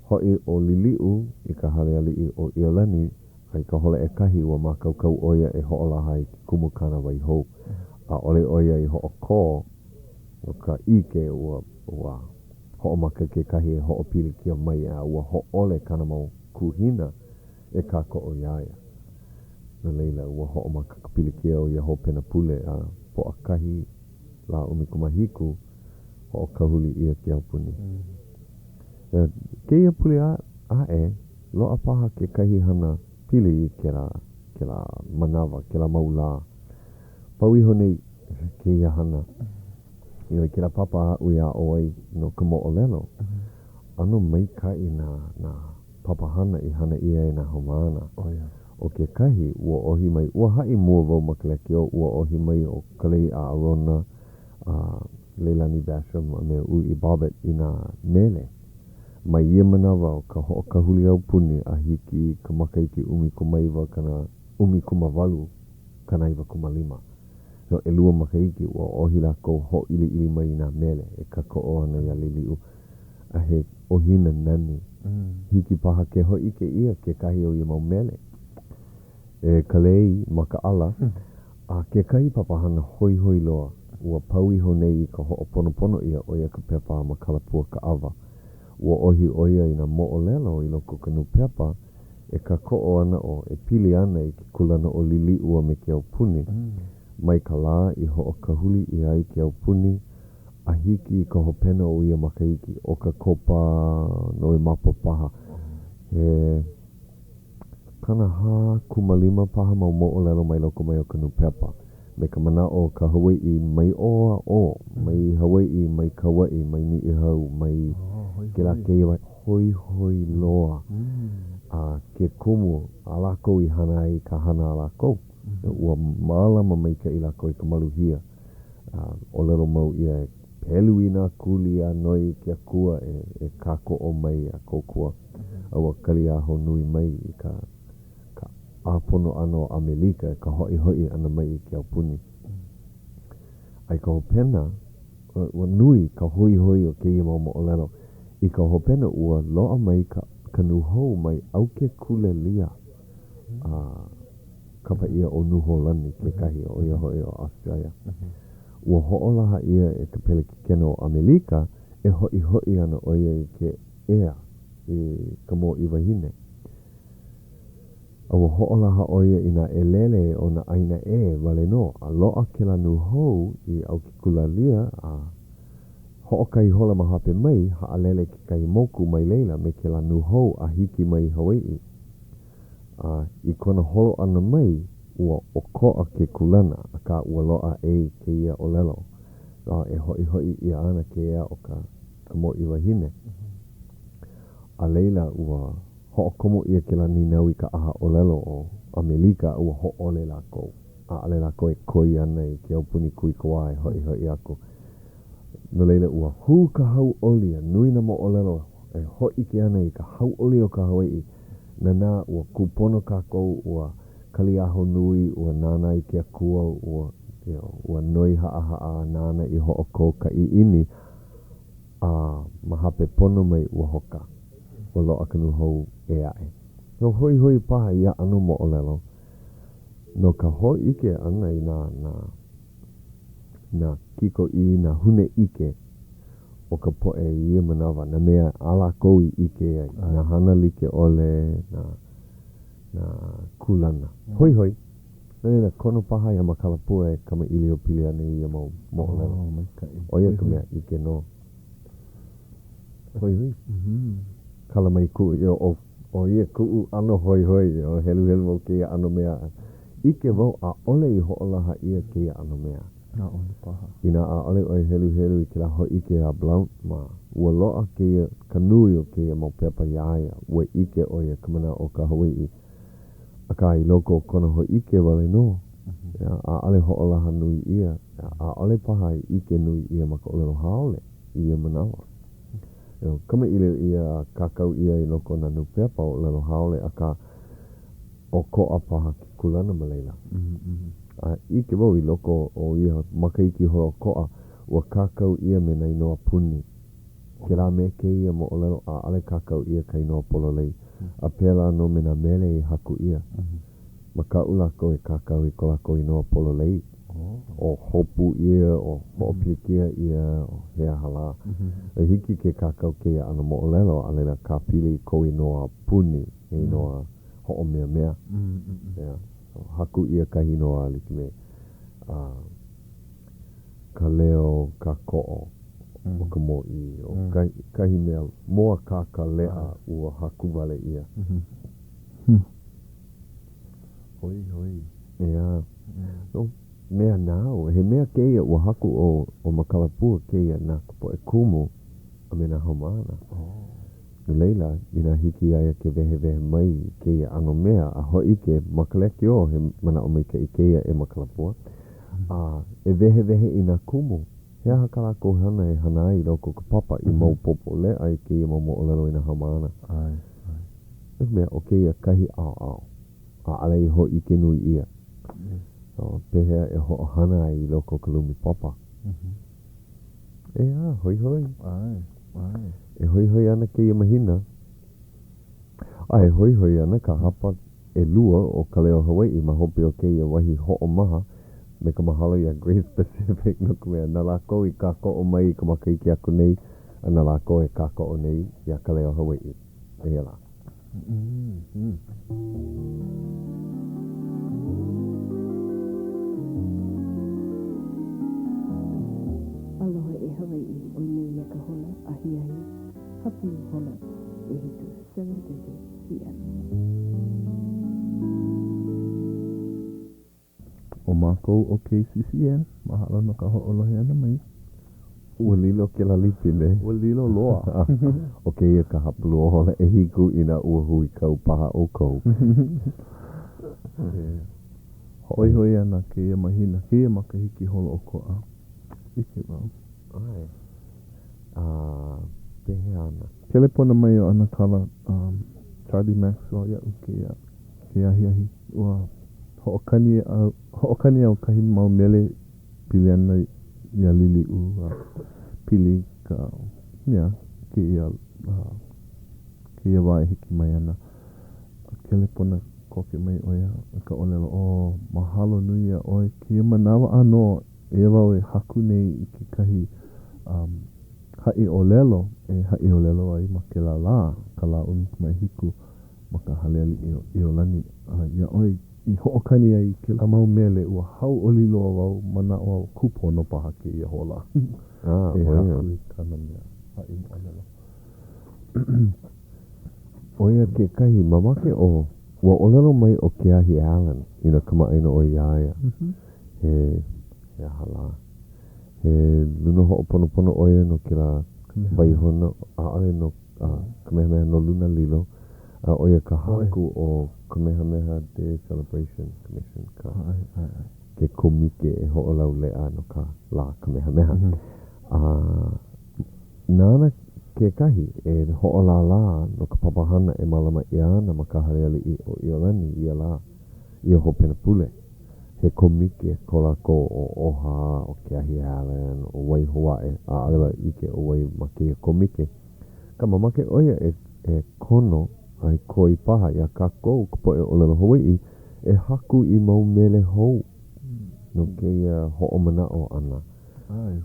hoʻi ʻo Liliʻu i ka hale aliʻi ʻo ʻIolani, a i ka hola ʻekahi ua mākaukau ʻo ia e hoʻolaha i ke kumu kānāwai hou. ʻAʻole ʻo ia i hoʻokō no ka ʻike ua, ua hoʻomaka kekahi e hoʻopilikia mai a ua hōʻole kāna mau kuhina e kākoʻo iā ia. No laila, ua hoʻomaka ka pilikia o ia hopena pule a Pōʻakahi lā 17, hoʻokahuli ʻia ke aupuni. Kēia pule aʻe, loaʻa paha kekahi hana pili i kēlā, kēlā manawa, kēlā mau lā. Pau iho nei kēia hana. You know, i kēlā papa aʻu i aʻo ai no ka moʻolelo, ʻano maikaʻi nā, nā papahana i hana ʻia e nā haumāna. ʻO kekahi, ua ʻohi mai, ua haʻi mua wau ma ka lekiō, ua ʻohi mai ʻo Kalei ʻAʻarona, a Leilani Basham a me Uʻi Bobbitt i nā mele. Mai ia manawa o ka hoʻokahuli aupuni a hiki i ka makahiki 19 kana 18 95. No ʻelua makahiki, ua ʻohi lākou hōʻiliʻili mai i nā mele e kākoʻo ana iā Liliʻu, a he ʻohina nani. Hiki paha ke hōʻike ʻia kekahi o ia mau mele e Kalei Makaʻala, a kekahi papahana hoihoi loa ua pau iho nei i ka hoʻoponopono ʻia ʻo ia ka pepa a Makalapua Kaʻawa. Ua ʻohi ʻo ia i nā moʻolelo i loko o ka nūpepa e kākoʻo ana o e pili ana i ke kūlana o Liliʻu a me ke aupuni, mai ka lā i hoʻokahuli ʻia ai ke aupuni a hiki i ka hopena o ia makahiki, ʻOkakopa, Nowemapa paha. He 45 paha mau moʻolelo mai loko mai o ka nūpepa, me ka manaʻo o ka Hawaiʻi mai ʻō a ʻō, mai Hawaiʻi, mai Kauaʻi, mai Niʻihau, mai kēlā kēia wahi, hoihoi loa a ke kumu a lākou i hana ai ka hana a lākou. Ua mālama maikaʻi lākou i ka maluhia. A ʻōlelo mau ʻia e pelu i nā kuli a noi i ke Akua e kākoʻo mai a kōkua. A ua kaliaho nui mai i ka ka ʻāpono ʻana o ʻAmelika i ka hoʻihoʻi ʻana mai i ke aupuni. A i ka hopena, ua nui ka hoihoi o kēia mau moʻolelo. I ka hopena, ua loaʻa mai ka ka nūhou mai ʻAukekulelia, a kapa ʻia ʻo Nūhōlani kekahi, ʻo ia hoʻi ʻo Australia. Ua hoʻolaha ʻia e ka pelekikena o ʻAmelika e hoʻihoʻi ana ʻo ia i ke ea i ka Mōʻī Wahine. A ua hoʻolaha ʻo ia i nā ʻelele o nā ʻāina ʻē wale nō, a loaʻa kēlā nūhou i ʻAukekulalia, a hoʻokahi hola ma hope mai, haʻalele kekahi moku mai laila me kēlā nūhou a hiki mai i Hawaiʻi. A i kona holo ʻana mai, ua ʻokoʻa ke kūlana, akā ua loaʻa ʻē kēia ʻōlelo, a e hoʻihoʻi ʻia ana ke ea o ka ka Mōʻī Wahine. A laila, ua hoʻokomo ʻia kēlā nīnau i ka ʻaha ʻōlelo o ʻAmelika, ua hōʻole lākou. ʻAʻole lākou e koi ana i ke aupuni kūikawā e hoʻihoʻi aku. No laila, ua hū ka hauʻoli a nui nā moʻolelo e hōʻike ana i ka hauʻoli o ka Hawaiʻi. Nānā, ua kūpono kākou, ua kaliaho nui, ua nānā i ke Akua, ua, you know, ua noi haʻahaʻa a nāna i hoʻokō ka ʻiʻini, a ma hope pono mai ua hoka, ua loaʻa ka nūhou ʻē aʻe. So hoihoi paha ia ʻano moʻolelo no ka hōʻike ʻana i nā, nā, nā kikoʻī, nā hune ʻike o ka poʻe i ia manawa, nā mea a lākou i ʻike ai, nā hana like ʻole, nā, nā kūlana. Hoihoi. No laila, kono paha iā Makalapua e kamaʻilio pili ana i ia mau moʻolelo. Oh, maikaʻi. ʻO ia ka mea ʻike nō. Hoihoi. Kala mai kuʻu, you know, ʻo ia kuʻu ʻano hoihoi, you know, heluhelu wau kēia ʻano mea. ʻIke wau ʻaʻole i hoʻolaha ʻia kēia ʻano mea. ʻAʻole paha. Inā ʻaʻole ʻoe heluhelu i kēlā hōʻike a Blount mā, ua loaʻa kēia, ka nui o kēia mau pepa iā ia, ua ʻike ʻo ia ka manaʻo o ka Hawaiʻi. Akā, i loko o kona hōʻike wale nō, ʻaʻole hoʻolaha nui ʻia, ʻaʻole paha i ʻike nui ʻia ma ka ʻōlelo haole i ia manawa. Kamaʻilio ʻia a kākau ʻia i loko o nā nūpepa ʻōlelo haole, akā, ʻokoʻa paha ke kūlana ma laila. A ʻike wau i loko o ia makahiki holoʻokoʻa, ua kākau ʻia me nā inoa puni. Kēlā me kēia moʻolelo, ʻaʻole kākau ʻia ka inoa pololei, a pēlā nō me nā mele i haku ʻia. Makaʻu lākou e kākau i ko lākou inoa pololei, o hopu ʻia, o hoʻopilikia ʻia, o he aha lā. A hiki ke kākau kēia ʻano moʻolelo, a laila kāpili i kou inoa puni, he inoa hoʻomeamea. ʻEā. So, haku ʻia kahi inoa a like me ka leo kākoʻo o ka mōʻī, o kahi mea mōakāka leʻa ua haku wale ʻia. Hoihoi. ʻEā. No mea nāu, he mea kēia ua haku ʻo ʻo Makalapua kēia na ka poʻe kumu a me nā haumāna. No laila, inā hiki iā ia ke wehewehe mai i kēia ʻano mea a hōʻike ma ka lekiō, he manaʻo maikaʻi kēia e Makalapua, a e wehewehe i nā kumu, he aha kā lākou hana e hana ai i loko o ka papa i maopopo leʻa i kēia mau moʻolelo i nā haumāna. ʻAe, ʻae. No ka mea, ʻo kēia kahi ʻaoʻao, ʻaʻole i hōʻike nui ʻia. So, pehea e hoʻohana ai i loko o ka lumi papa? ʻEā, hoihoi. ʻAe, ʻae. E hoihoi ana kēia mahina. A e hoihoi ana ka hapa ʻelua o Ka Leo Hawaiʻi ma hope o kēia wahi hoʻomaha me ka mahalo iā Grace Pacific no ka mea, na lākou i kākoʻo mai i ka makahiki aku nei a na lākou e kākoʻo nei iā Ka Leo Hawaiʻi. Eia lā. Aloha e Hawaiʻi, ʻoi nui ia ka hola ahiahi hapalu hola ʻehiku, 7:30 PM. ʻO mākou ʻo KCCN, mahalo no ka hoʻolohe ʻana mai. Ua lilo kēlā lipi nei. Ua lilo loa. ʻO kēia ka hapalua hola ʻehiku inā ua huikau paha ʻoukou. E hoihoi ana kēia mahina, kēia makahiki holoʻokoʻa. ʻIke wau. ʻAe. A pehea ana? Kelepona mai ʻo ʻAnakala um, Charlie Maxwell iaʻu kēia, kēia ahiahi. Ua hoʻokani au, hoʻokani au kahi mau mele pili ana iā Liliʻu a pili i ka mea kēia kēia wā e hiki mai ana. A kelepona koke mai ʻo ia me ka ʻōlelo, Oh, mahalo nui iā ʻoe kēia manawa ʻānō, eia wau e haku nei i kekahi um, haʻi ʻōlelo e haʻi ʻōlelo ai ma kēlā lā, ka lā 17. ma ka Hale Aliʻi o ʻIolani. A iā ʻoe i hoʻokani ai i kēlā mau mele, ua hauʻoli loa wau, manaʻo au, kūpono paha kēia hola e haku i kāna mea haʻi moʻolelo. ʻO ia kekahi mamake ʻo, ua ʻōlelo mai ʻo Keahi Allen inā kamaʻāina ʻoe iā ia, he, he aha lā, he luna hoʻoponopono ʻo ia no kēlā waihona, ʻaʻole no Kamehameha no Lunalilo, a ʻo ia ka haku o Kamehameha Day Celebration Commission, ka ke kōmike e hoʻolauleʻa no ka lā Kamehameha. A nāna kekahi e hoʻolālā no ka papahana e mālama ʻia ana ma ka Hale Aliʻi o ʻIolani ia lā, ia hopena pule. He kōmike ko lākou ʻo OHA, ʻo Keahi Allen, ʻo wai hou aʻe, a ʻaʻole wau ʻike ʻo wai ma kēia kōmike. Akā mamake ʻo ia e e kono a e koi paha iā kākou ka poʻe ʻōlelo Hawaiʻi e haku i mau mele hou no kēia hoʻomanaʻo ʻana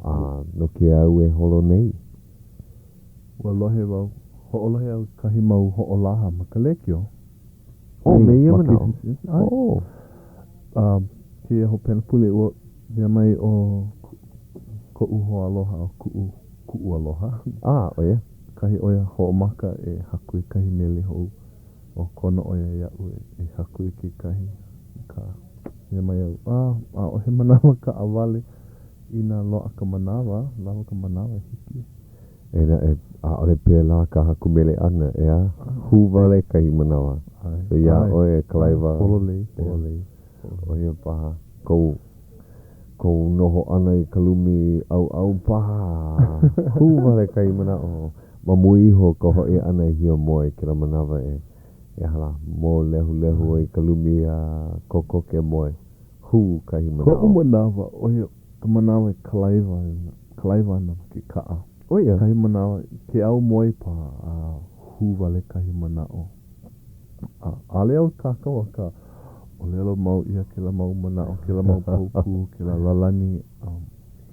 a no ke au e holo nei. Ua lohe wau, hoʻolohe au i kahi mau hoʻolaha ma ka lēkiō. Oh, me ia manaʻo. Oh. A kēia hopena pule, ua mea mai ʻo koʻu hoaaloha, ʻo kuʻu, kuʻu aloha. Ah, ʻo ia. Kahi ʻo ia hoʻomaka e haku i kahi mele hou. ʻO kono ʻo ia iaʻu e, e haku i kekahi. Akā, mea mai au, ah, ʻaʻohe manawa kaʻawale. Inā loaʻa ka manawa, lawa ka manawa, hiki. Eia naʻe, ʻaʻole pēlā ka haku mele ʻana, ʻeā? Hū wale kahi manawa. So iā ʻoe e kalaiwa. Pololei, pololei. ʻO ia paha kou, kou noho ʻana i ka lumi ʻauʻau paha. Hū wale kahi manaʻo. Ma mua iho o ka hoʻi ʻana e hiamoe i kēlā manawa e he aha lā, mōlehulehu ai ka lumi a kokoke moe, hū kahi manaʻo. Koʻu manawa, ʻo ia ka manawa e kalaiwa ana, kalaiwa ana ma ke kaʻa. ʻO ia. Kahi manawa, ke aumoe paha a hū wale kahi manaʻo. A ʻaʻole au kākau akā ʻōlelo mau ʻia kēlā mau manaʻo, kēlā mau paukū, kēlā lālani, um,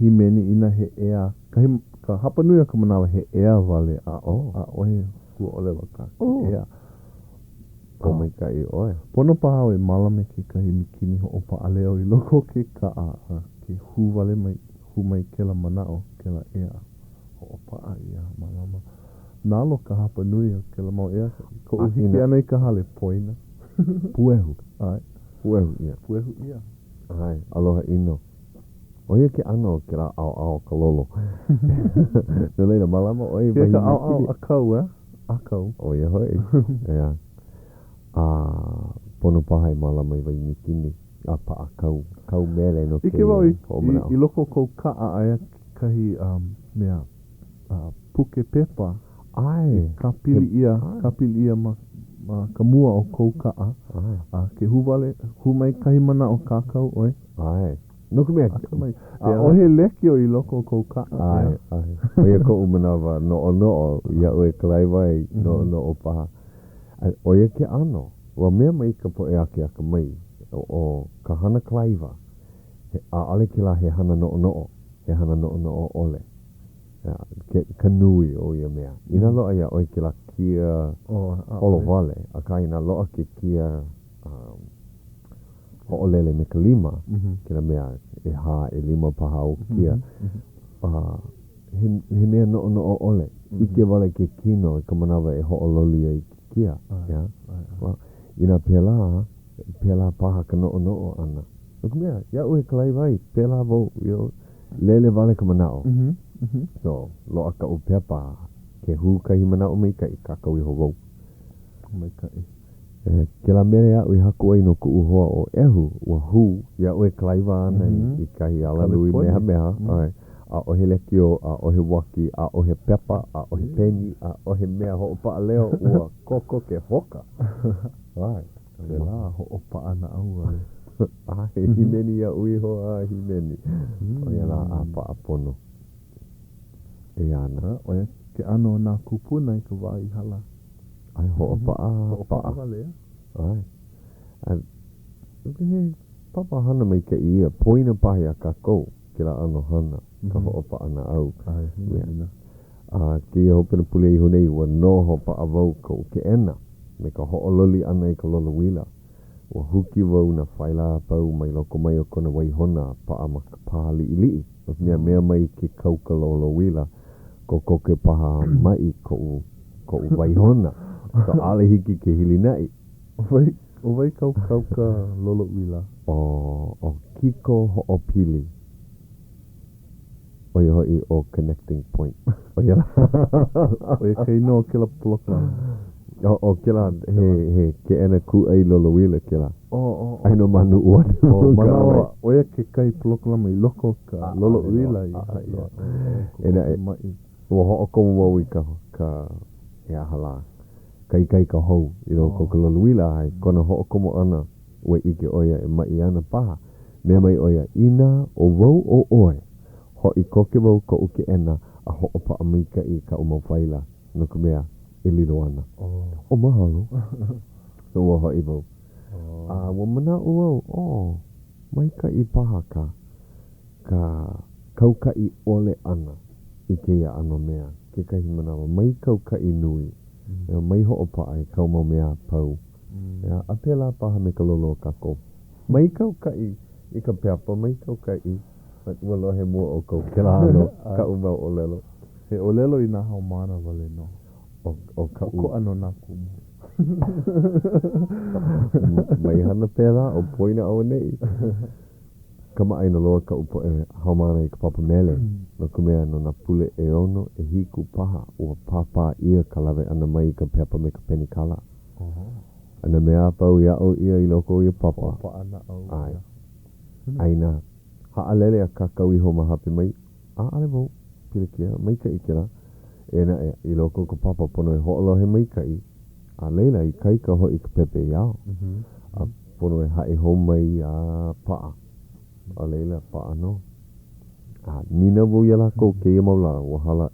hīmeni inā he ea, kahi, ka hapanui o ka manawa he ea wale, a Oh. ʻaʻohe huaʻōlelo akā he Oh. ea. Pōmaikaʻi ʻoe. Pono paha au e mālama i kekahi mikini hoʻopaʻa leo i loko o ke kaʻa a ke hū wale mai, hū mai kēlā manaʻo, kēlā ea. Hoʻopaʻa ʻia, mālama. Nalo ka hapanui o kēlā mau ea. Koʻu hiki ʻana i ka hale, poina. Puehu. ʻAe. Puehu ʻia. Puehu ʻia. ʻAe, aloha ʻino. ʻO ia ke ʻano o kēlā ʻaoʻao o ka lolo. No laila, mālama ʻoe i Kēia wahi ka ʻaoʻao mikini. ʻākau, eh? ʻĀkau. ʻO ia hoʻi. ʻEā. A pono paha e mālama i wahi mikini a paʻa kau, kau mele no ʻIke wau kēia i, hoʻomanaʻo. i loko o kou kaʻa aia kekahi um, mea uh, puke pepa ʻAe. i kāpili ʻia, kāpili ʻia ma, ma ka mua o kou kaʻa. ʻAe. A ke hū wale, hū mai kahi manaʻo kākau ʻoe. ʻAe. No ka mea, Akamai. ʻAʻohe lekiō i loko o kou kaʻa. ʻAe, ʻae. ʻO ia koʻu manawa noʻonoʻo iaʻu e kalaiwa ai, noʻonoʻo paha. A ʻo ia ke ʻano, ua mea mai ka poʻe akeakamai, ʻo ka hana kalaiwa, he, ʻaʻole kēlā he hana noʻonoʻo, he hana noʻonoʻo ʻole. Ke, ka nui o ia mea. Inā loaʻa iā ʻoe kēlā kia holo wale, akā inā loaʻa ke kia um, hoʻolele me ka lima, kēlā mea ʻehā, ʻelima paha ou kia, a he, he mea noʻonoʻo ʻole. ʻIke wale ke kino i ka manawa e hoʻololi ai ke kia. ʻEā? Well, inā pēlā, pēlā paha ka noʻonoʻo ʻana. No ka mea, iaʻu e kalaiwa ai, pēlā wau, you know, lele wale ka manaʻo. So, loaʻa kaʻu pepa, ke hū kahi manaʻo maikaʻi, kākau iho wau. Maikaʻi. E, kēlā mele aʻu i haku ai no kuʻu hoa ʻo ʻEhu, ua hū, iaʻu e kalaiwa ana i kahi alanui mehameha, ʻae, ʻaʻohe lekiō, ʻaʻohe uaki, ʻaʻohe pepa, ʻaʻohe peni, ʻaʻohe mea hoʻopaʻa leo, ua kokoke hoka. ʻAe. Pēlā hoʻopaʻa naʻau wale. ʻAe, hīmeni iaʻu iho a hīmeni. ʻO ia lā a paʻa pono. Eia ana. ʻO ia ke ʻano o nā kūpuna i ka wā i hala. ʻAe, hoʻopaʻa, Hoʻopaʻa wale, a? ʻAe. A he papahana maikaʻi ia, poina paha iā kākou kēlā ʻano hana, ka hoʻopaʻa naʻau. ʻAe, hilahila. A kēia hopena pule iho nei, ua noho paʻa wau koʻu keʻena me ka hoʻololi ʻana i ka lolouila. Ua huki wau nā faila a pau mai loko mai o kona waihona a paʻa ma ka pā liʻiliʻi. No ka mea, mea mai ke kauka lolouila, kokoke paha maʻi koʻu, koʻu waihona, so ʻaʻole hiki ke hilinaʻi. ʻO wai, ʻo wai kāu kauka lolouila? ʻO, ʻo Kiko Hoʻopili. ʻO ia hoʻi ʻo Connecting Point. ʻO ia lā. ʻO ia ka inoa o kēlā polokalamu. ʻO, ʻo kēlā, he, he keʻena kūʻai lolouila kēlā. ʻO, ʻo, ʻo. Aia nō ma Nuʻuanu. ʻO, manaʻo, ʻo ia kekahi polokalamu i loko o ka lolouila i haʻi ʻia. E naʻe, ua hoʻokomo wau i ka, ka, he aha lā, ka ikaika hou i loko o ka lolouila, a i kona hoʻokomo ʻana, ua ʻike ʻo ia e maʻi ana paha. Mea mai ʻo ia, Inā ʻo wau ʻo ʻoe, hoʻi koke wau koʻu keʻena a hoʻopaʻa maikaʻi i kaʻu mau faila, no ka mea, e lilo ana. ʻO mahalo. So ua hoʻi wau. A ua manaʻo wau, oh, maikaʻi paha ka, ka kaukaʻi ʻole ʻana i kēia ʻano mea. Kekahi manawa, mai kaukaʻi nui, mai hoʻopaʻa i kāu mau mea a pau. A pēlā paha me ka lolo o kākou. Mai kaukaʻi i ka pepa, mai kaukaʻi. Ua lohe mua ʻoukou kēlā ʻano kaʻu mau ʻōlelo. He ʻōlelo i nā haumāna wale nō. ʻO, ʻo kaʻu. ʻOkoʻa nō nā kumu. Mai hana pēlā, o poina auaneʻi. Kamaʻāina loa kaʻu poʻe haumāna i ka papa mele, no ka mea, no nā pule ʻeono, ʻehiku paha, ua pāpā ʻia ka lawe ʻana mai i ka pepa me ka penikala. A nā mea a pau i aʻo ʻia i loko o ia papa. Hoʻopaʻa naʻau ʻAe. A inā haʻalele a kākau iho ma hope mai, ʻaʻole wau pilikia, maikaʻi kēlā. Eia naʻe, i loko o ka papa, pono e hoʻolohe maikaʻi, a laila, ikaika hoʻi ka pepeiao. A pono e haʻi hou mai a paʻa. A laila, paʻa nō. A nīnau wau iā lākou kēia mau lā, ua hala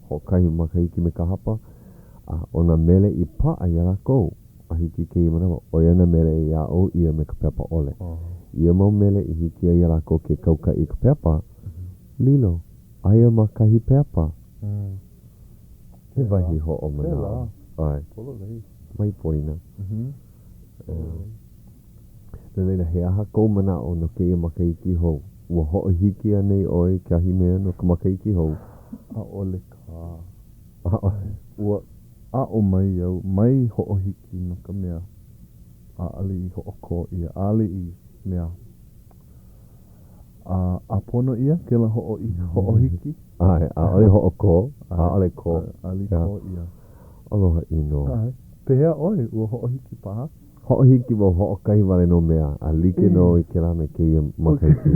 hoʻokahi makahiki me ka hapa, a ʻo nā mele i paʻa iā lākou a hiki i kēia manawa, ʻo ia nā mele i aʻo ʻia me ka pepa ʻole. Ia mau mele i hiki ai iā lākou ke kaukaʻi i ka pepa, lilo, aia ma kahi pepa. He wahi hoʻomanaʻo. ʻAe. Mai poina. No laila, he aha kou manaʻo no kēia makahiki hou? Ua hoʻohiki anei ʻoe i kahi mea no ka makahiki hou? ʻAʻole kā. ʻAʻole. Ua aʻo mai au, mai hoʻohiki no ka mea ʻaʻole i hoʻokō ʻia, ʻaʻole i mea a ʻāpono ʻia kēlā hoʻohiki. ʻAe, ʻaʻole hoʻokō, ʻaʻole kō. ʻAʻole i kō ʻia. Aloha ʻino. ʻAe. Pehea ʻoe, ua hoʻohiki paha? Hoʻohiki wau hoʻokahi wale nō mea, a like nō i kēlā me kēia makahiki.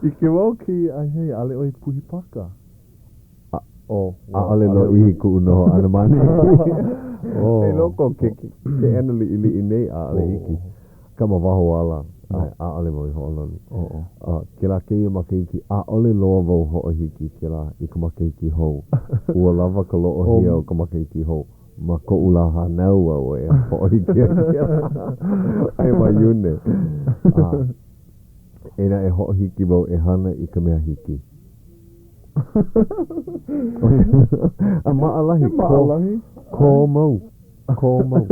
ʻIke wau kēia ahiahi, ʻaʻole ʻoe puhi pāka. ʻAʻole lōʻihi kuʻu noho ʻana ma ʻaneʻi. I loko o ke keʻena liʻiliʻi nei, ʻaʻole hiki. Akā ma waho ala, ʻaʻole wau i hoʻololi. Kēlā kēia makahiki, ʻaʻole loa wau hoʻohiki kēlā i ka makahiki hou. Ua lawa ka loʻohia o ka makahiki hou. Ma koʻu lā hānau au e hoʻohiki ai kēlā. Aia ma Iune. A inā e hoʻohiki wau e hana i ka mea hiki. A maʻalahi, maʻalahi. Kō mau, kō mau.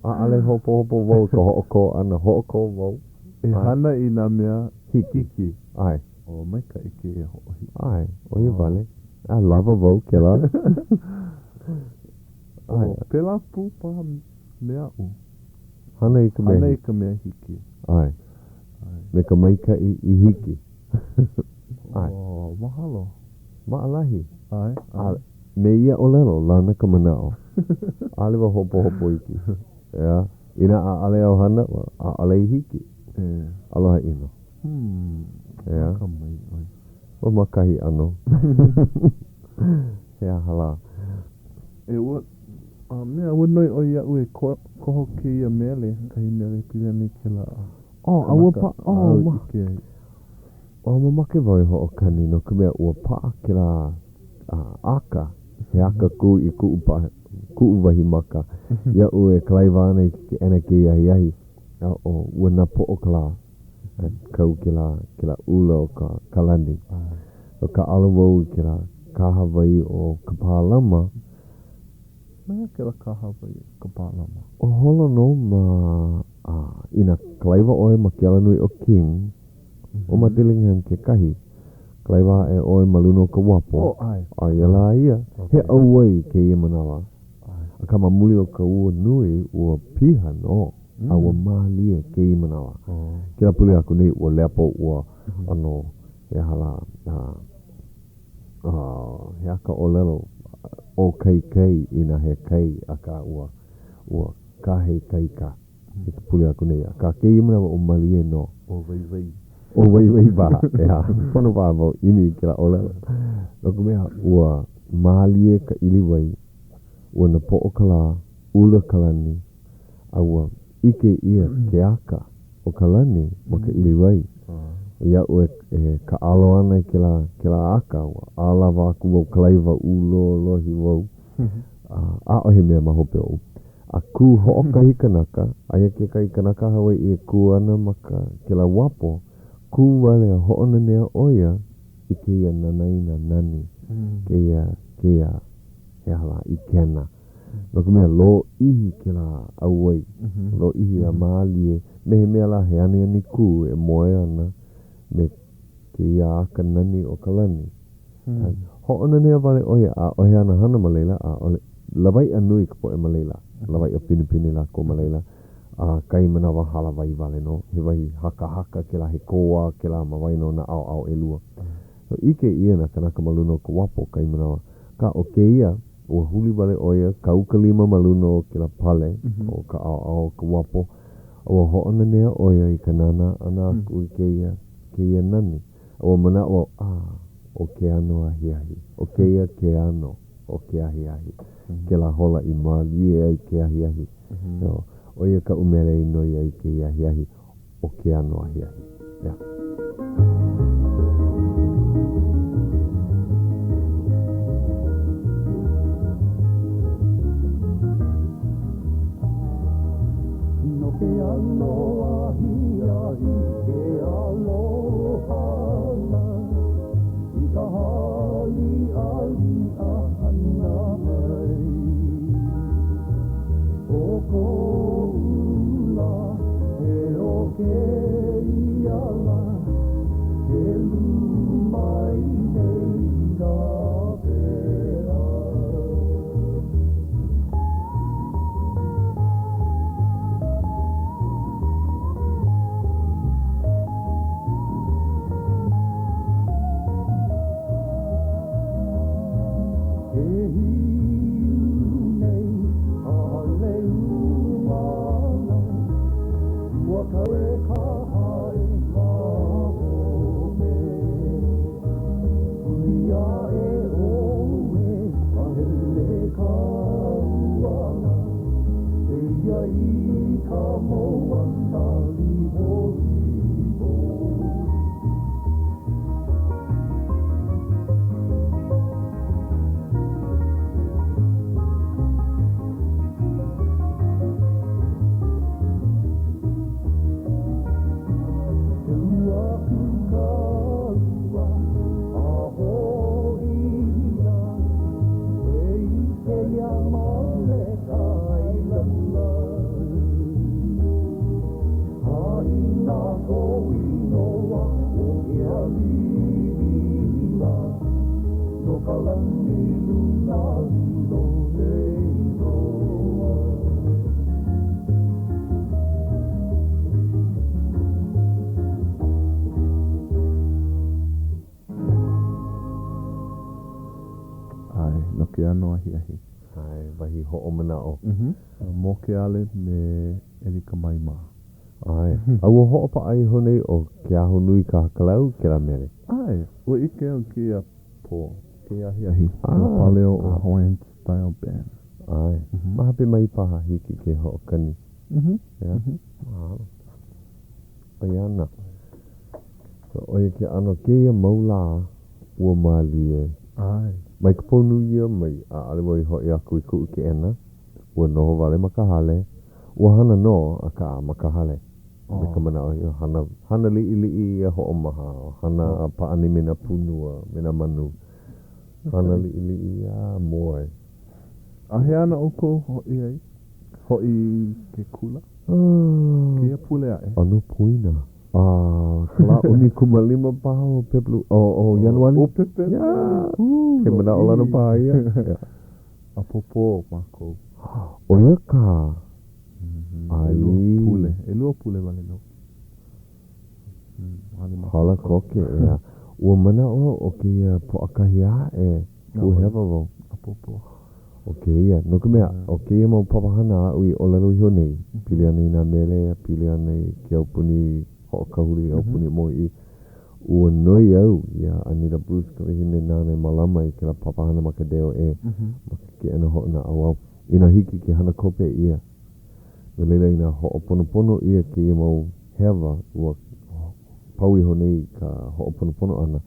ʻAʻole hopohopo wau i ka hoʻokō ʻana, hoʻokō wau. E hana i nā mea hiki. ʻAe. O, maikaʻi kēia hoʻohiki. ʻAe, ʻo ia wale. A lawa wau kēlā. ʻAe. Pēlā pū paha me aʻu. Hana i ka mea hiki. Hana i ka mea hiki. ʻAe. Me ka maikaʻi i hiki. ʻAe. Oh, mahalo. Maʻalahi. ʻAe, ʻae. A me ia ʻōlelo, lana ka manaʻo. ʻAʻole wau hopohopo iki. ʻEā? Inā ʻaʻole au hana, ʻaʻole i hiki. E. Aloha ʻino. Hmm. ʻEā? Akamai ʻoe. ʻO ma kahi ʻano. He aha lā? E ua, a mea, ua noi ʻoe iaʻu e koho kēia mele, kahi mele pili ana i kēlā Oh, a ua pa, oh, ma, oh, mamake wau e hoʻokani no ka mea ua paʻa kēlā aka, he aka kū i kuʻu pa, kuʻu wahi maka. Iaʻu e kalaiwa ana i ke keʻena kēia ahiahi, a oh, ua napoʻo ka lā, a kau kēlā, kēlā ʻula o ka, ka lani. So kāʻalo wau i kēlā kahawai ʻo Kapālama. Ma hea kēlā kahawai ʻo Kapālama? O holo nō ma, a, inā kalaiwa ʻoe ma ke alanui ʻo King, ʻo ma Dillingham kekahi, kalaiwa aʻe ʻoe ma luna o ka uapo, Oh, ʻae. aia lā ia. He ʻauwai kēia manawa. Akā ma muli o ka ua nui, ua piha nō, a ua mālie kēia manawa. Kēlā pule aku nei, ua lepo, ua ʻano, he aha lā, a, a, he aha ka ʻōlelo, ʻōkaikai inā he kai, akā ua, ua kahe ikaika i ka pule aku nei. Akā kēia manawa ua malie nō. ʻO waiwai. ʻO waiwai paha, ʻeā, pono paha wau ʻimi i kēlā ʻōlelo. No ka mea, ua mālie ka ʻiliwai, ua napoʻo ka lā, ʻula ka lani, a ua ʻike ʻia ke aka o ka lani ma ka ʻiliwai. Iaʻu e, e kāʻalo ana i kēlā, kēlā aka, ua ʻalawa aku wau, kalaiwa ʻūlōlohi wau, a ʻaʻohe mea ma hope oʻu. A kū hoʻokahi kanaka, aia kekahi kanaka Hawaiʻi e kū ana ma ka, kēlā uapo, kū wale a hoʻonanea ʻo ia i kēia nanaina nani, kēia, kēia, he aha lā, ʻikena. No ka mea, lōʻihi kēlā ʻauwai, lōʻihi a mālie, me he mea lā he aniani kū e moe ana me kēia aka nani o ka lani. Hoʻonanea wale ʻo ia, ʻaʻohe āna hana ma laila, ʻaʻole, lawaiʻa nui ka poʻe ma laila, lawaiʻa pinepine lākou ma laila, a kahi manawa hālāwai wale nō, he wahi hakahaka kēlā, he kōā kēlā ma waena o nā ʻaoʻao ʻelua. So ʻike ʻia nā kānaka ma luna o ka uapo kahi manawa, akā ʻo kēia, Ua huli wale ʻo ia, kau ka lima ma luna o kēlā pale o ka ʻaoʻao o ka uapo, a ua hoʻonanea ʻo ia i ka nānā ʻana aku i kēia, kēia nani. A ua manaʻo au, ʻĀ, ʻo ke ano ahiahi. ʻO kēia ke ano. o ke ahiahi. Kēlā hola i mālie ai ke ahiahi. So, ʻo ia kaʻu mele i noi ai i kēia ahiahi, ʻo ke ano ahiahi. Yeah. No ke ano ahiahi ke aloha I ka hāliʻaliʻa ʻana mai O koʻu lā e o kēia lā Ke lū mai nei nā pela. Ke hiu nei ka hale ʻūmala, Ua kau e ka hae ma hope. Huli aʻe ʻoe a hele ka ʻuala, Eia i ka moana liholiho. Keu aku ka ua a hoʻi E ʻike iā Male ka ʻAilana. Haʻina kou inoa ʻo ke aliʻi lā, No ka lani luna lilo nei loa. ʻAe, no ke ano ahiahi. ʻAe, wahi hoʻomanaʻo. Mokeale me ʻElikamaima mā. ʻAe, a ua hoʻopaʻa iho nei ʻo Keahonui Kahakalau i kēlā mele. ʻAe, ua ʻike au kēia pō, kēia ahiahi, kēlā paleo o Hawaiian Style Band. ʻAe, ma hope mai paha hiki ke hoʻokani. ʻEā, mahalo. ʻO ia ana. So, ʻo ia ke ʻano kēia mau lā, ua mālie. ʻAe. Mai ka pō New Year mai, ʻaʻole wau i hoʻi aku i kuʻu keʻena. Ua noho wale ma ka hale. Ua hana nō, akā, ma ka hale. Me ka manaʻo, you know, hana, hana liʻiliʻi a hoʻomaha, hana a pāʻani me nā pūnua, me nā manu. Hana liʻiliʻi a moe. A hea ana ʻoukou hoʻi ai? Hoʻi i ke kula? Kēia pule aʻe. ʻAno poina. A ka lā 15 paha o Peblu, o, o Ianuali? O Pepeluali. Yeah. He manaʻolana paha ia. Yeah. ʻApōpō mākou. ʻO ia ka ʻai. ʻElua pule. ʻElua pule wale nō. Hala koke, ʻeā. Ua manaʻo ʻo kēia Pōʻakahi aʻe, kūhewa wau. ʻApōpō. ʻO kēia, no ka mea, ʻo kēia mau papahana aʻu i ʻōlelo iho nei, pili ana i nā mele, pili ana i ke aupuni hoʻokahuli, aupuni mōʻī, ua noi au iā Anita Bruce, ka wahine nāna e mālama i kēlā papahana ma ka DOE, ma ke keʻena hoʻonaʻauao, inā hiki ke hana kope ʻia. No laila, inā hoʻoponopono ʻia kēia mau hewa, ua pau iho nei ka hoʻoponopono ʻana.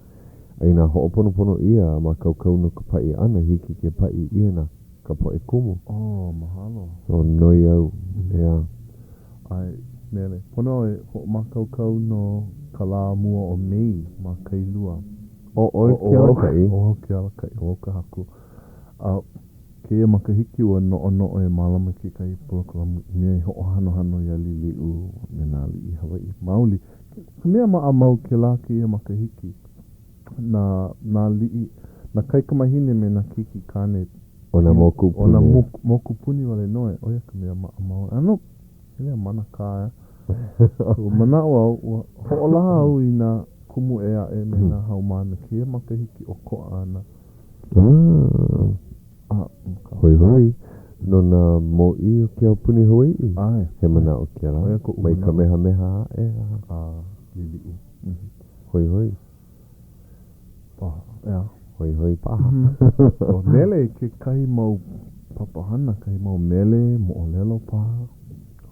A inā hoʻoponopono ʻia a mākaukau no ka paʻi ʻana, hiki ke paʻi ʻia na ka poʻe kumu. Oh, mahalo. So, noi au, ʻeā. ʻAe, mele. Pono e hoʻomākaukau no ka lā mua o Mei ma Kailua. ʻO ʻoe ke alakaʻi. ʻO au ke alakaʻi, ʻo au ka haku. A kēia makahiki ua noʻonoʻo e mālama kekahi polokalamu i mea e hoʻohanohano iā Liliʻu me nā aliʻi Hawaiʻi maoli. Ka mea maʻamau kēlā kēia makahiki, na nā aliʻi, nā kaikamahine me nā keiki kāne O nā mokupuni. O nā mokupuni wale nō e, ʻo ia ka mea maʻamau. ʻAno, he mea manakā, ʻeā. Ua manaʻo au, ua hoʻolaha au i nā kumu ʻē aʻe me nā haumāna kēia makahiki ʻokoʻa ana. Ah, hoihoi, no nā mōʻī o ke aupuni Hawaiʻi. ʻAe. He manaʻo kēlā. ʻO ia koʻu manaʻo. Mai Kamehameha aʻe a. A Liliʻu. Hoihoi. Paha, ʻeā. Hoihoi paha. O nele kekahi mau papahana, kahi mau mele, moʻolelo paha.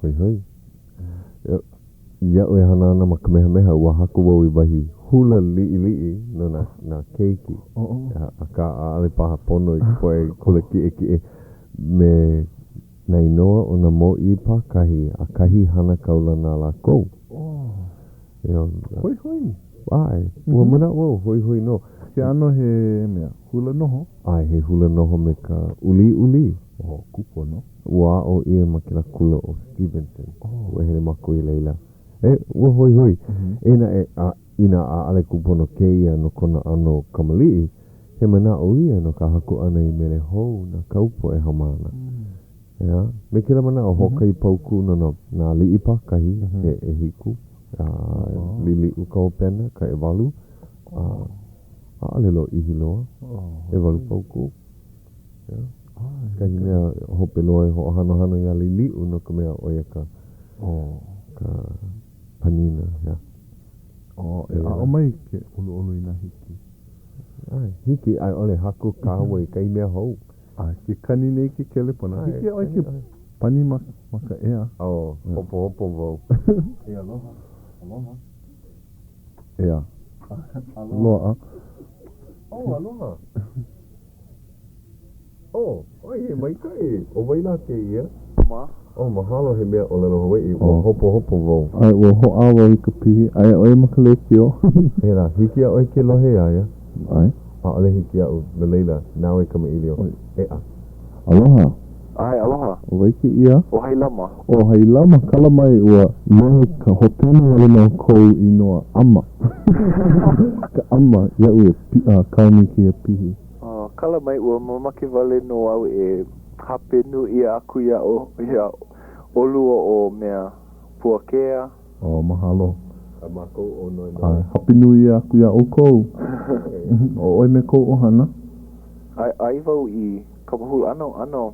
Hoihoi. Iaʻu e hana ana ma Kamehameha, ua haku wau i wahi hula liʻiliʻi no nā, nā keiki. Akā, ʻaʻole paha pono i ka poʻe kula kiʻekiʻe me nā inoa o nā mōʻī pākahi a kahi hana kaulana a lākou. Hoihoi. ʻAe, ua manaʻo wau, hoihoi nō. Ke ʻano he mea, hula noho? ʻAe, he hula noho me ka ʻulīʻulī. Oh, kūpono. Ua aʻo ʻia ma kēlā kula ʻo Stevenson. Ua hele mākou i laila. E, ua hoihoi. Eia naʻe, a inā ʻaʻole kūpono kēia no kona ʻano kamaliʻi, he manaʻo ia no ka haku ʻana i mele hou na kāu poʻe haumāna. ʻEā? Me kēlā manaʻo, hoʻokahi paukū no nā, nā aliʻi pākahi, he ʻehiku, a Liliʻu ka hopena, ka ʻewalu, a ʻaʻole lōʻihi loa, ʻewalu paukū. ʻEā? Kahi mea hope loa e hoʻohanohano iā Liliʻu no ka mea ʻo ia ka, ka panina, ʻeā. E aʻo mai ke ʻoluʻolu inā hiki. ʻAe, hiki a i ʻole haku kāua i kahi mea hou. A ke kani nei ke kelepona. Hiki iā ʻoe ke pani ma, ma ka ʻea. Oh, hopohopo wau. E aloha, aloha. ʻEā. Aloha. Loaʻa. Oh, aloha. Oh, ʻoi, he maikaʻi. ʻO wai lā kēia? Ma. Oh, mahalo he mea ʻōlelo Hawaiʻi. Ua hopohopo wau. ʻAe, ua hoʻā wau i ka pihi. Aia ʻoe ma ka lēkiō. Pēlā, hiki iā ʻoe ke lohe iā ia? ʻAe. ʻAʻole hiki iaʻu, no laila, nāu e kamaʻilio. ʻEa. Aloha. ʻAe, aloha. ʻO wai kēia? ʻO Hailama. ʻO Hailama, kala mai ua lohe ka hopena wale nō kou inoa ʻama. Ka ʻama iaʻu e kaomi i kēia pihi. Kala mai ua mamake wale nō au e hapanui ʻia aku iā iā ʻolua ʻo mea Puakea. Oh, mahalo. A mākou ʻo Noenoe. ʻAe, hapanui ʻia aku iā ʻoukou. ʻO ʻoe me kou ʻohana. ʻAe, aia wau i Kapahulu ʻano, ʻano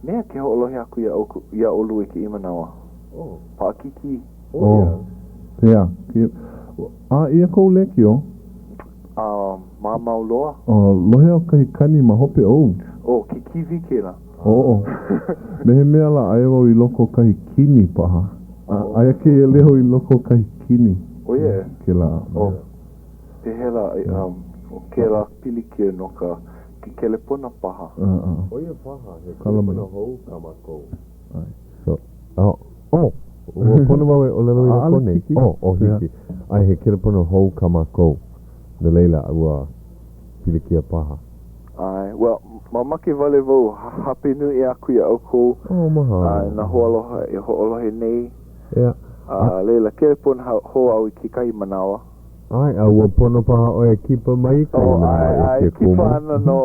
mea ke hoʻolohe aku iā ʻoukou, iā ʻolua i kēia manawa. Oh. Paʻakikī. Oh, pehea? ʻĀ ʻia kou lēkiō? A mamao loa. Oh, lohe au kahi kani ma hope ou. Oh, ke kīwī kēlā. Oh, me he mea lā aia wau i loko o kahi kini paha. A, aia kēia leo i loko o kahi kini. Oh, yeah. Kēlā. Oh, pehea lā, um, ʻo kēlā pilikia no ka ke kelepona paha. Uh-uh. ʻO ia paha, he kelepona hou kā mākou. ʻAe. So, oh, oh, ua pono wau e ʻōlelo i loko nei. Oh, oh, hiki. ʻAe, he kelepona hou kā mākou. No laila, ua pilikia paha. ʻAe, well, mamake wale wau hapanui ʻia aku iā ʻoukou. Oh, mahalo. A nā hoaaloha e hoʻolohe nei. Yeah. A laila, kelepona hou au i kekahi manawa. ʻAe, a ua pono paha ʻoe e kipa mai i kahi Oh, manawa ʻae, e ʻae, ke kipa kumu. ana nō.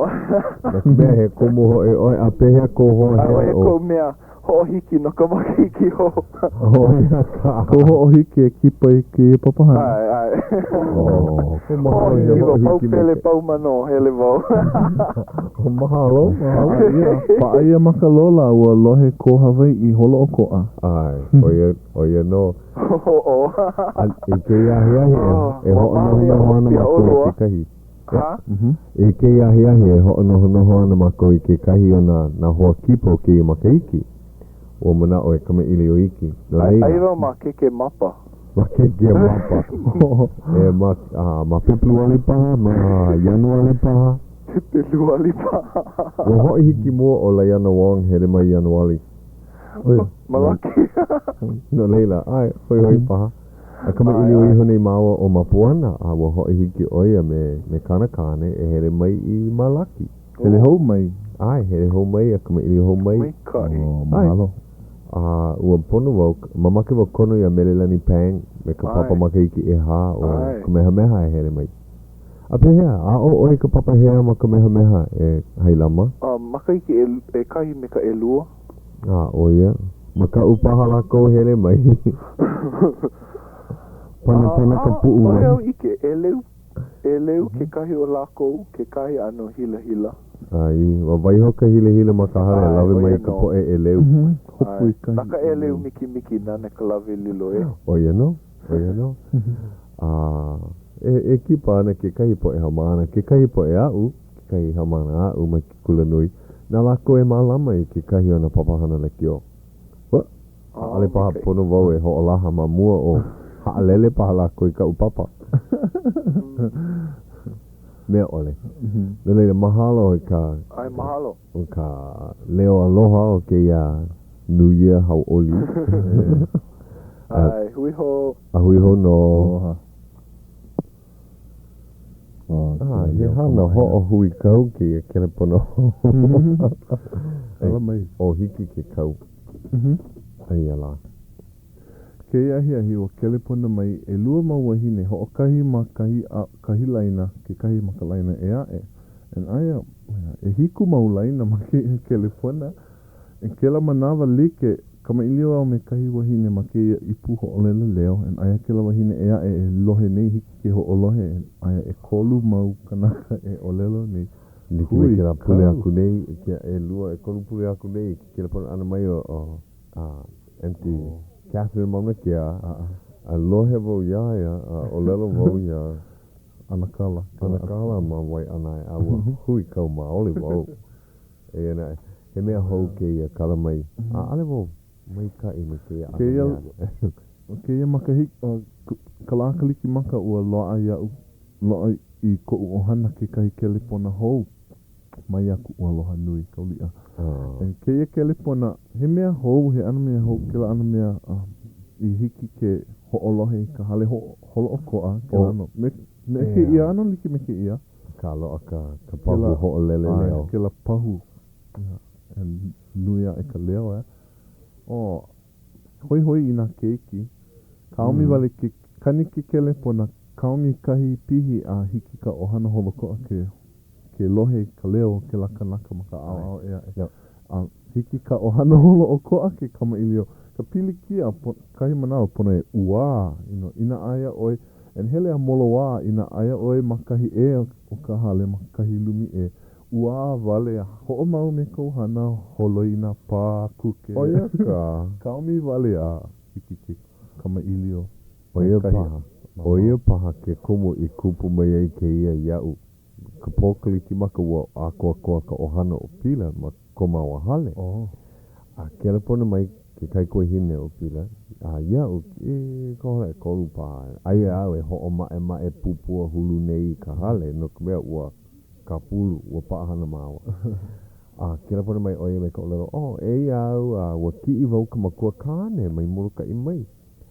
No ka mea, he kumu hoʻi ʻoe, a pehea kou hoa A ʻo hele ia ʻo. kou mea hoʻohiki no ka makahiki hou. ʻO ia ka. Kou hoʻohiki e kipa i kēia papahana. ʻAe, ʻae. Oh, mahalo i Hoʻohiki wau, pau hoʻohiki pele, pau manō, hele wau. Oh, mahalo, mahalo. Paʻa ia, paʻa ia ma ka lola, ua lohe ko Hawaiʻi holoʻokoʻa. ʻAe, ʻo ia, ʻo ia nō. Oh, A i kēia ahiahi e, e hoʻonohonoho ana mākou i kekahi. Ha? I kēia ahiahi e hoʻonohonoho ana mākou i kekahi o nā, nā hoa kipa o kēia makahiki. Ua manaʻo e kamaʻilio iki. No laila. Aia wau ma Kekemapa. Ma Kekemapa. E ma, a, ma Pepeluali paha, ma Ianuali paha. Pepeluali paha. Ua hoʻohiki mua ʻo Laiana Wong hele mai Ianuali. Malaki. No laila, ʻae, hoihoi paha. A kamaʻilio iho nei māua ʻo Mapuana, a ua hoʻohiki ʻo ia me, me kāna kāne e hele mai i Malaki. Hele hou mai. ʻAe, hele hou mai a kamaʻilio hou mai. Maikaʻi. Oh, mahalo. A ua pono wau, mamake wau kono iā Melelani Pang me ka papa makahiki ʻehā o Kamehameha e hele mai. A pehea, aʻo ʻoe i ka papa hea ma Kamehameha e Hailama? A makahiki ʻekahi me ka ʻelua. A ʻo ia, makaʻu paha lākou hele mai. Panapana ka puʻuwai. ʻAʻole au ʻike, ʻeleu, ʻeleu kekahi o lākou, kekahi ʻano hilahila. ʻAe, ua waiho ka hilahila ma ka hale, lawe mai ka poʻe ʻeleu. Hopu i kahi. Na ka ʻeleu mikimiki nāna ka lawe lilo, e. ʻO ia nō, ʻo ia nō. A. E, e kipa ana kekahi poʻe haumāna, kekahi poʻe aʻu, kekahi haumāna aʻu ma ke kulanui, na lākou e mālama i kekahi o nā papahana lekiō. Ua, ʻaʻole paha pono wau e hoʻolaha ma mua o haʻalele paha lākou i kaʻu papa. Mea ʻole. No laila, mahalo i ka. ʻAe, mahalo. ʻO ka leo aloha o kēia Nūia hauʻoli. ʻAe, hui hou. A hui hou nō. Aloha. Ah, he hana hoʻohuikau kēia kelepona hou. Ala mai. O hiki ke kau. Aia lā. Kēia ahiahi ua kelepona mai ʻelua mau wāhine, hoʻokahi ma kahi kahi laina, kekahi ma ka laina ʻē aʻe. And aia, ʻehiku mau laina ma kēia kelepona. And kēlā manawa like, kamaʻilio au me kahi wahine ma kēia ipu hoʻolele leo, and aia kēlā wahine ʻē aʻe e lohe nei, hiki ke hoʻolohe, and aia ʻekolu mau kanaka e ʻōlelo nei. Like me kēlā pule aku nei, ʻelua, ʻekolu pule aku nei i ke kelepona ʻana mai o Aunty Catherine Maunakea, a lohe wau iā ia, a ʻōlelo wau iā ʻAnakala. ʻAnakala ma Waiʻanae, a ua huikau maoli wau. Eia naʻe, he mea hou kēia kala mai, a ʻaʻole wau maikaʻi me kēia ʻano mea. Kēia makahiki, ka lā Kalikimaka ua loaʻa iaʻu, loaʻa i koʻu ʻohana kekahi kelepona hou. Maiā kuʻu aloha nui, Kauliʻa. And kēia kelepona, he mea hou, he ʻano mea hou, kēlā ʻano mea i hiki ke hoʻolohe i ka hale holoʻokoʻa, kēlā ʻano, me, me kēia ʻano like me kēia. Ka loaʻa ka, ka pahu hoʻolele leo. Kēlā pahu, and nui aʻe ka leo, eh. Oh, hoihoi i nā keiki. Kaomi wale ke kani ke kelepona, kaomi kahi pihi a hiki ka ʻohana holokoʻa ke ke lohe i ka leo o kēlā kanaka ma ka ʻaoʻao ʻē aʻe. A hiki ka ʻohana holoʻokoʻa ke kamaʻilio. Ka pilikia, kahi manawa pono e ʻuā, you know, inā aia ʻoe, and hele a moloā, inā aia ʻoe ma kahi ʻē o ka hale, ma kahi lumi ʻē, ʻuā wale a hoʻomau me kou hana holoi i nā pā kuke. ʻO ia ka. Kaomi wale a hiki ke kamaʻilio. ʻO ia paha. ʻO ia paha ke kumu i kupu mai ai kēia iaʻu. Ka pō Kalikimaka ua ʻākoakoa ka ʻohana o Pila ma ko māua hale. A kelepona mai ke kaikuahine o Pila, a iaʻu, i ka hola ʻekolu paha, aia au e hoʻomaʻemaʻe pupua hulu nei i ka hale, no ka mea, ua kāpulu, ua paʻahana māua. A kelepona mai ʻo ia me ka ʻōlelo, Oh, eia au, a ua kiʻi wau i ka makua kāne mai Molokaʻi mai.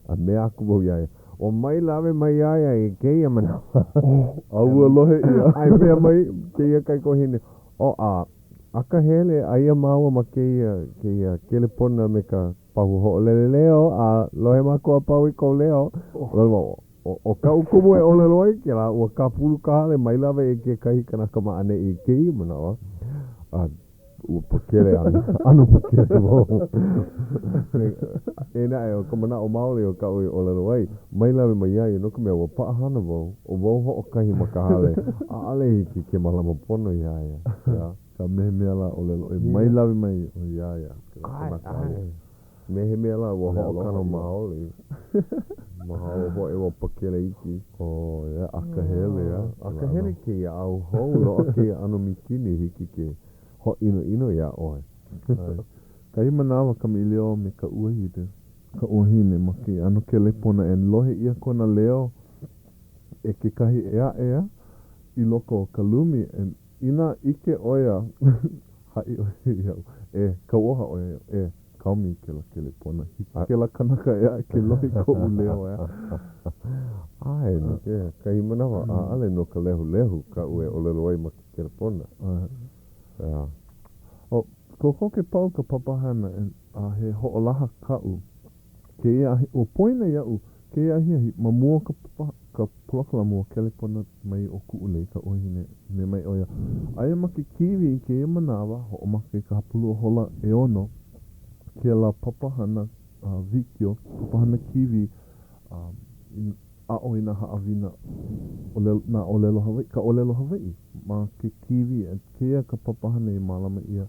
A mea aku wau iā ia, O mai lawe mai iā ia i kēia manawa. A ua lohe ʻia. A i mea mai kēia kaikuahine, O a, akahele, aia māua ma kēia, kēia kelepona me ka pahu hoʻolele leo, a lohe mākou a pau i kou leo. ʻŌlelo wau, ʻO kaʻu kumu e ʻōlelo ai kēlā, ua kāpulu ka hale, mai lawe i kekahi kanaka ma ʻaneʻi i kēia manawa. A ua pakele ʻano, ʻano pakele wau. Eia naʻe, ʻo ka manaʻo maoli o kaʻu i ʻōlelo ai, mai lawe mai iā ia, no ka mea, ua paʻahana wau, ʻo wau hoʻokahi ma ka hale, ʻaʻole hiki ke mālama pono iā ia. Yeah. Ka me he mea lā ʻōlelo ʻoe, mai lawe mai ʻoe iā ia. ʻAe, ʻae. Me he mea lā, ua hoʻokano maoli. Mahalo hoʻi ua pakele iki. Oh, yeah, akahele, yeah. Akahele kēia au hou, loaʻa kēia ʻano mikini hiki ke hōʻinoʻino iā ʻoe. Kahi manawa kamaʻilio me ka uahine, ka uahine ma ke ʻano kelepona and lohe ʻia kona leo e kekahi ʻē aʻe a i loko o ka lumi and inā ʻike ʻo ia haʻi ʻo ia iaʻu, e kauoha ʻo ia iaʻu, e kaomi i kēlā kelepona. Hiki kēlā kanaka ʻē aʻe ke lohe i koʻu leo, ʻeā. ʻAe, no kekahi manawa, ʻaʻole no ka lehulehu kaʻu e ʻōlelo ai ma ke kelepona. ʻEā. ʻO, kokoke pau ka papahana a he hoʻolaha kaʻu. Kēia ahi, ua poina iaʻu kēia ahiahi ma mua o ka papa, ka polokalamu ua kelepona mai ʻo Kuʻulei, ka wahine, mea mai ʻo ia, aia ma ke kīwī i kēia manawa, hoʻomaka i ka hapalua hola ʻeono, kēlā papahana wikiō, papahana kīwī, a aʻo i nā haʻawina ʻōlelo, nā ʻōlelo Hawaiʻi, ka ʻōlelo Hawaiʻi ma ke kīwī. Kēia ka papahana i mālama ʻia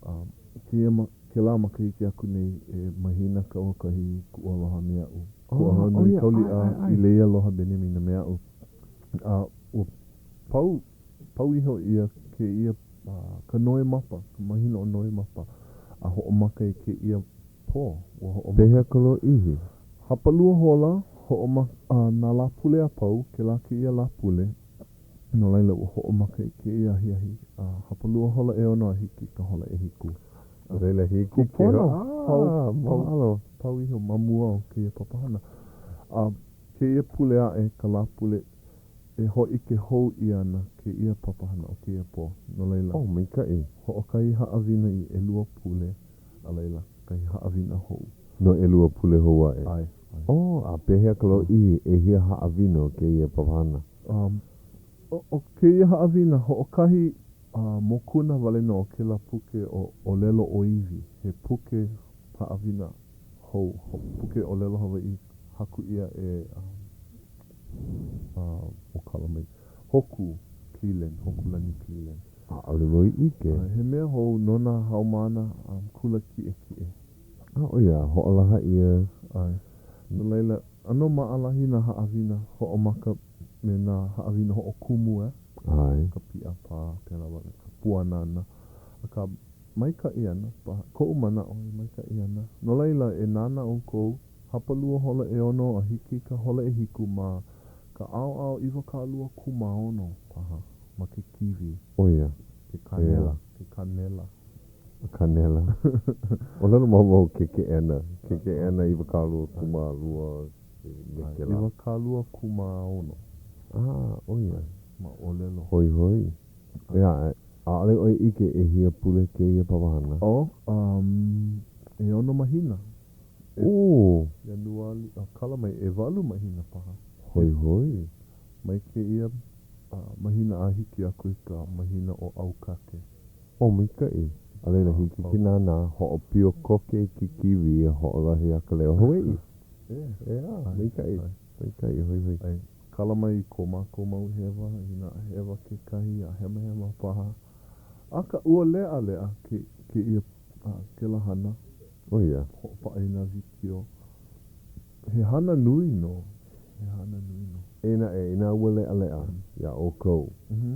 a kēia ma, kēlā makahiki aku nei e Mahina Kauakahi Kuʻualoha me aʻu. Kuʻualoha nui Kauliʻa i Leialoha Benjamina me aʻu. A ua pau, pau iho ia kēia ka Nowemapa, ka mahina o Nowemapa, a hoʻomaka i kēia pō. Ua hoʻomaka. Pehea ka lōʻihi? Hapalua hola, hoʻomaka, nā Lāpule a pau, kēlā kēia Lāpule. No laila, ua hoʻomaka i kēia ahiahi, a hapalua hola ʻeono a hiki i ka hola ʻehiku. No laila, hiki ke Kūpono, pau, Ah, pau, mahalo. pau iho ma mua o kēia papahana. A kēia pule aʻe, ka Lāpule, e hōʻike hou ʻia ana kēia papahana o kēia pō. No laila, Oh, maikaʻi. hoʻokahi haʻawina i ʻelua pule, a laila, kahi haʻawina hou. No ʻelua pule hou aʻe. ʻAe, ʻae. Oh, a pehea ka lōʻihi, ʻehia haʻawina o kēia papahana? Um, ʻo kēia haʻawina, hoʻokahi mokuna wale nō o kēlā puke ʻo ʻŌlelo ʻŌiwi, he puke haʻawina hou, puke ʻōlelo Hawaiʻi haku ʻia e ʻo kala mai, Hoku Cleland, Hokulani Cleland. ʻAʻole wau i ʻike. He mea hou no nā haumāna kula kiʻekiʻe. A ʻo ia, hoʻolaha ʻia. ʻAe. No laila, ʻano maʻalahi nā haʻawina hoʻomaka me nā haʻawina hoʻokumu, eh? ʻAe. Ka pīʻāpā, pēlā wale, ka puana ʻana. Akā, maikaʻi ana paha, koʻu manaʻo e maikaʻi ana. No laila, e nānā ʻoukou, hapalua hola ʻeono a hiki i ka hola ʻehiku ma ka ʻaoʻao 26 paha ma ke kīwī. ʻO ia. Ke kānela, ke kānela. Kanela. ʻŌlelo mau wau ke keʻena. Ke keʻena 22 me kēlā. 26. Ah, ʻo ia. Ma ʻōlelo. Hoihoi. ʻEā, ʻaʻole ʻoe ʻike ʻehia pule kēia papahana? Oh, um, ʻeono mahina. Oh! Ianuali, a kala mai, ʻewalu mahina paha. Hoihoi. Mai kēia mahina a hiki aku i ka mahina ʻo ʻAukake. Oh, maikaʻi. A laila, hiki ke nānā, hoʻopio koke i ke kīwī a hoʻolohe iā Ka Leo Hawaiʻi. ʻEā, maikaʻi, maikaʻi, hoihoi. ʻAe, kala mai i ko mākou mau hewa, inā hewa kekahi a hemahema paha. Akā, ua leʻaleʻa ke, kēia, kēlā hana. ʻO ia. Hoʻopaʻa i nā wikiō. He hana nui nō. He hana nui nō. Eia naʻe, inā ua leʻaleʻa iā ʻoukou,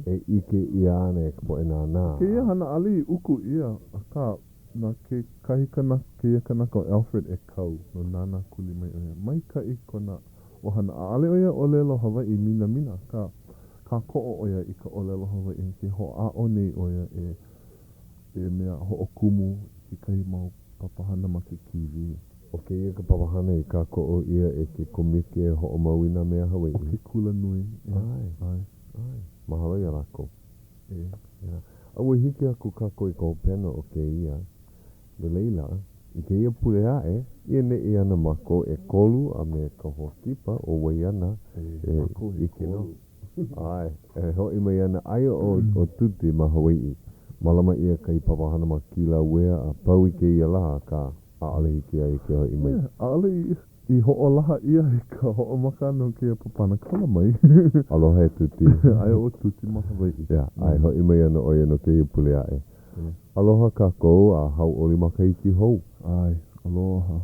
e ʻike ʻia ana e ka poʻe nānā. Kēia hana ʻaʻole i uku ʻia, akā, na kekahi kanaka, kēia kanaka ʻo Alfred ʻEkau, no Nānākuli mai ʻo ia. Maikaʻi kona ʻohana. ʻAʻole ʻo ia ʻōlelo Hawaiʻi minamina, akā, kākoʻo ʻo ia i ka ʻōlelo Hawaiʻi. Ke hoʻāʻo nei ʻo ia e e mea hoʻokumu i kekahi mau papahana ma ke kīwī. ʻO kēia ka papahana i kākoʻo ʻia e ke Kōmike Hoʻomau i nā Mea Hawaiʻi. O ke Kulanui, ʻeā. ʻAe. ʻAe. ʻAe. Mahalo iā lākou. E. ʻEā. A ua hiki aku kākou i ka hopena o kēia. No laila, i kēia pule aʻe, i ʻaneʻi ana mākou ʻekolu a me ka hoa kipa ʻo Waiana E, e mākou ʻike nō. ʻekolu. ʻAe, e hoʻi mai ana aia ʻo ʻo Tuti ma Hawaiʻi. Mālama ʻia kahi papahana ma Kīlauea a pau i kēia lā, akā, ʻaʻole hiki iā ia ke hoʻi mai. Yeah, ʻaʻole i i hoʻolaha ʻia i ka hoʻomaka ʻana o kēia papahana kala mai. Aloha e Tuti. Aia ʻo Tuti ma Hawaiʻi. Yeah, ʻae, hoʻi mai ana ʻo ia no kēia pule aʻe. Aloha kākou a hauʻoli makahiki hou. ʻAe, aloha.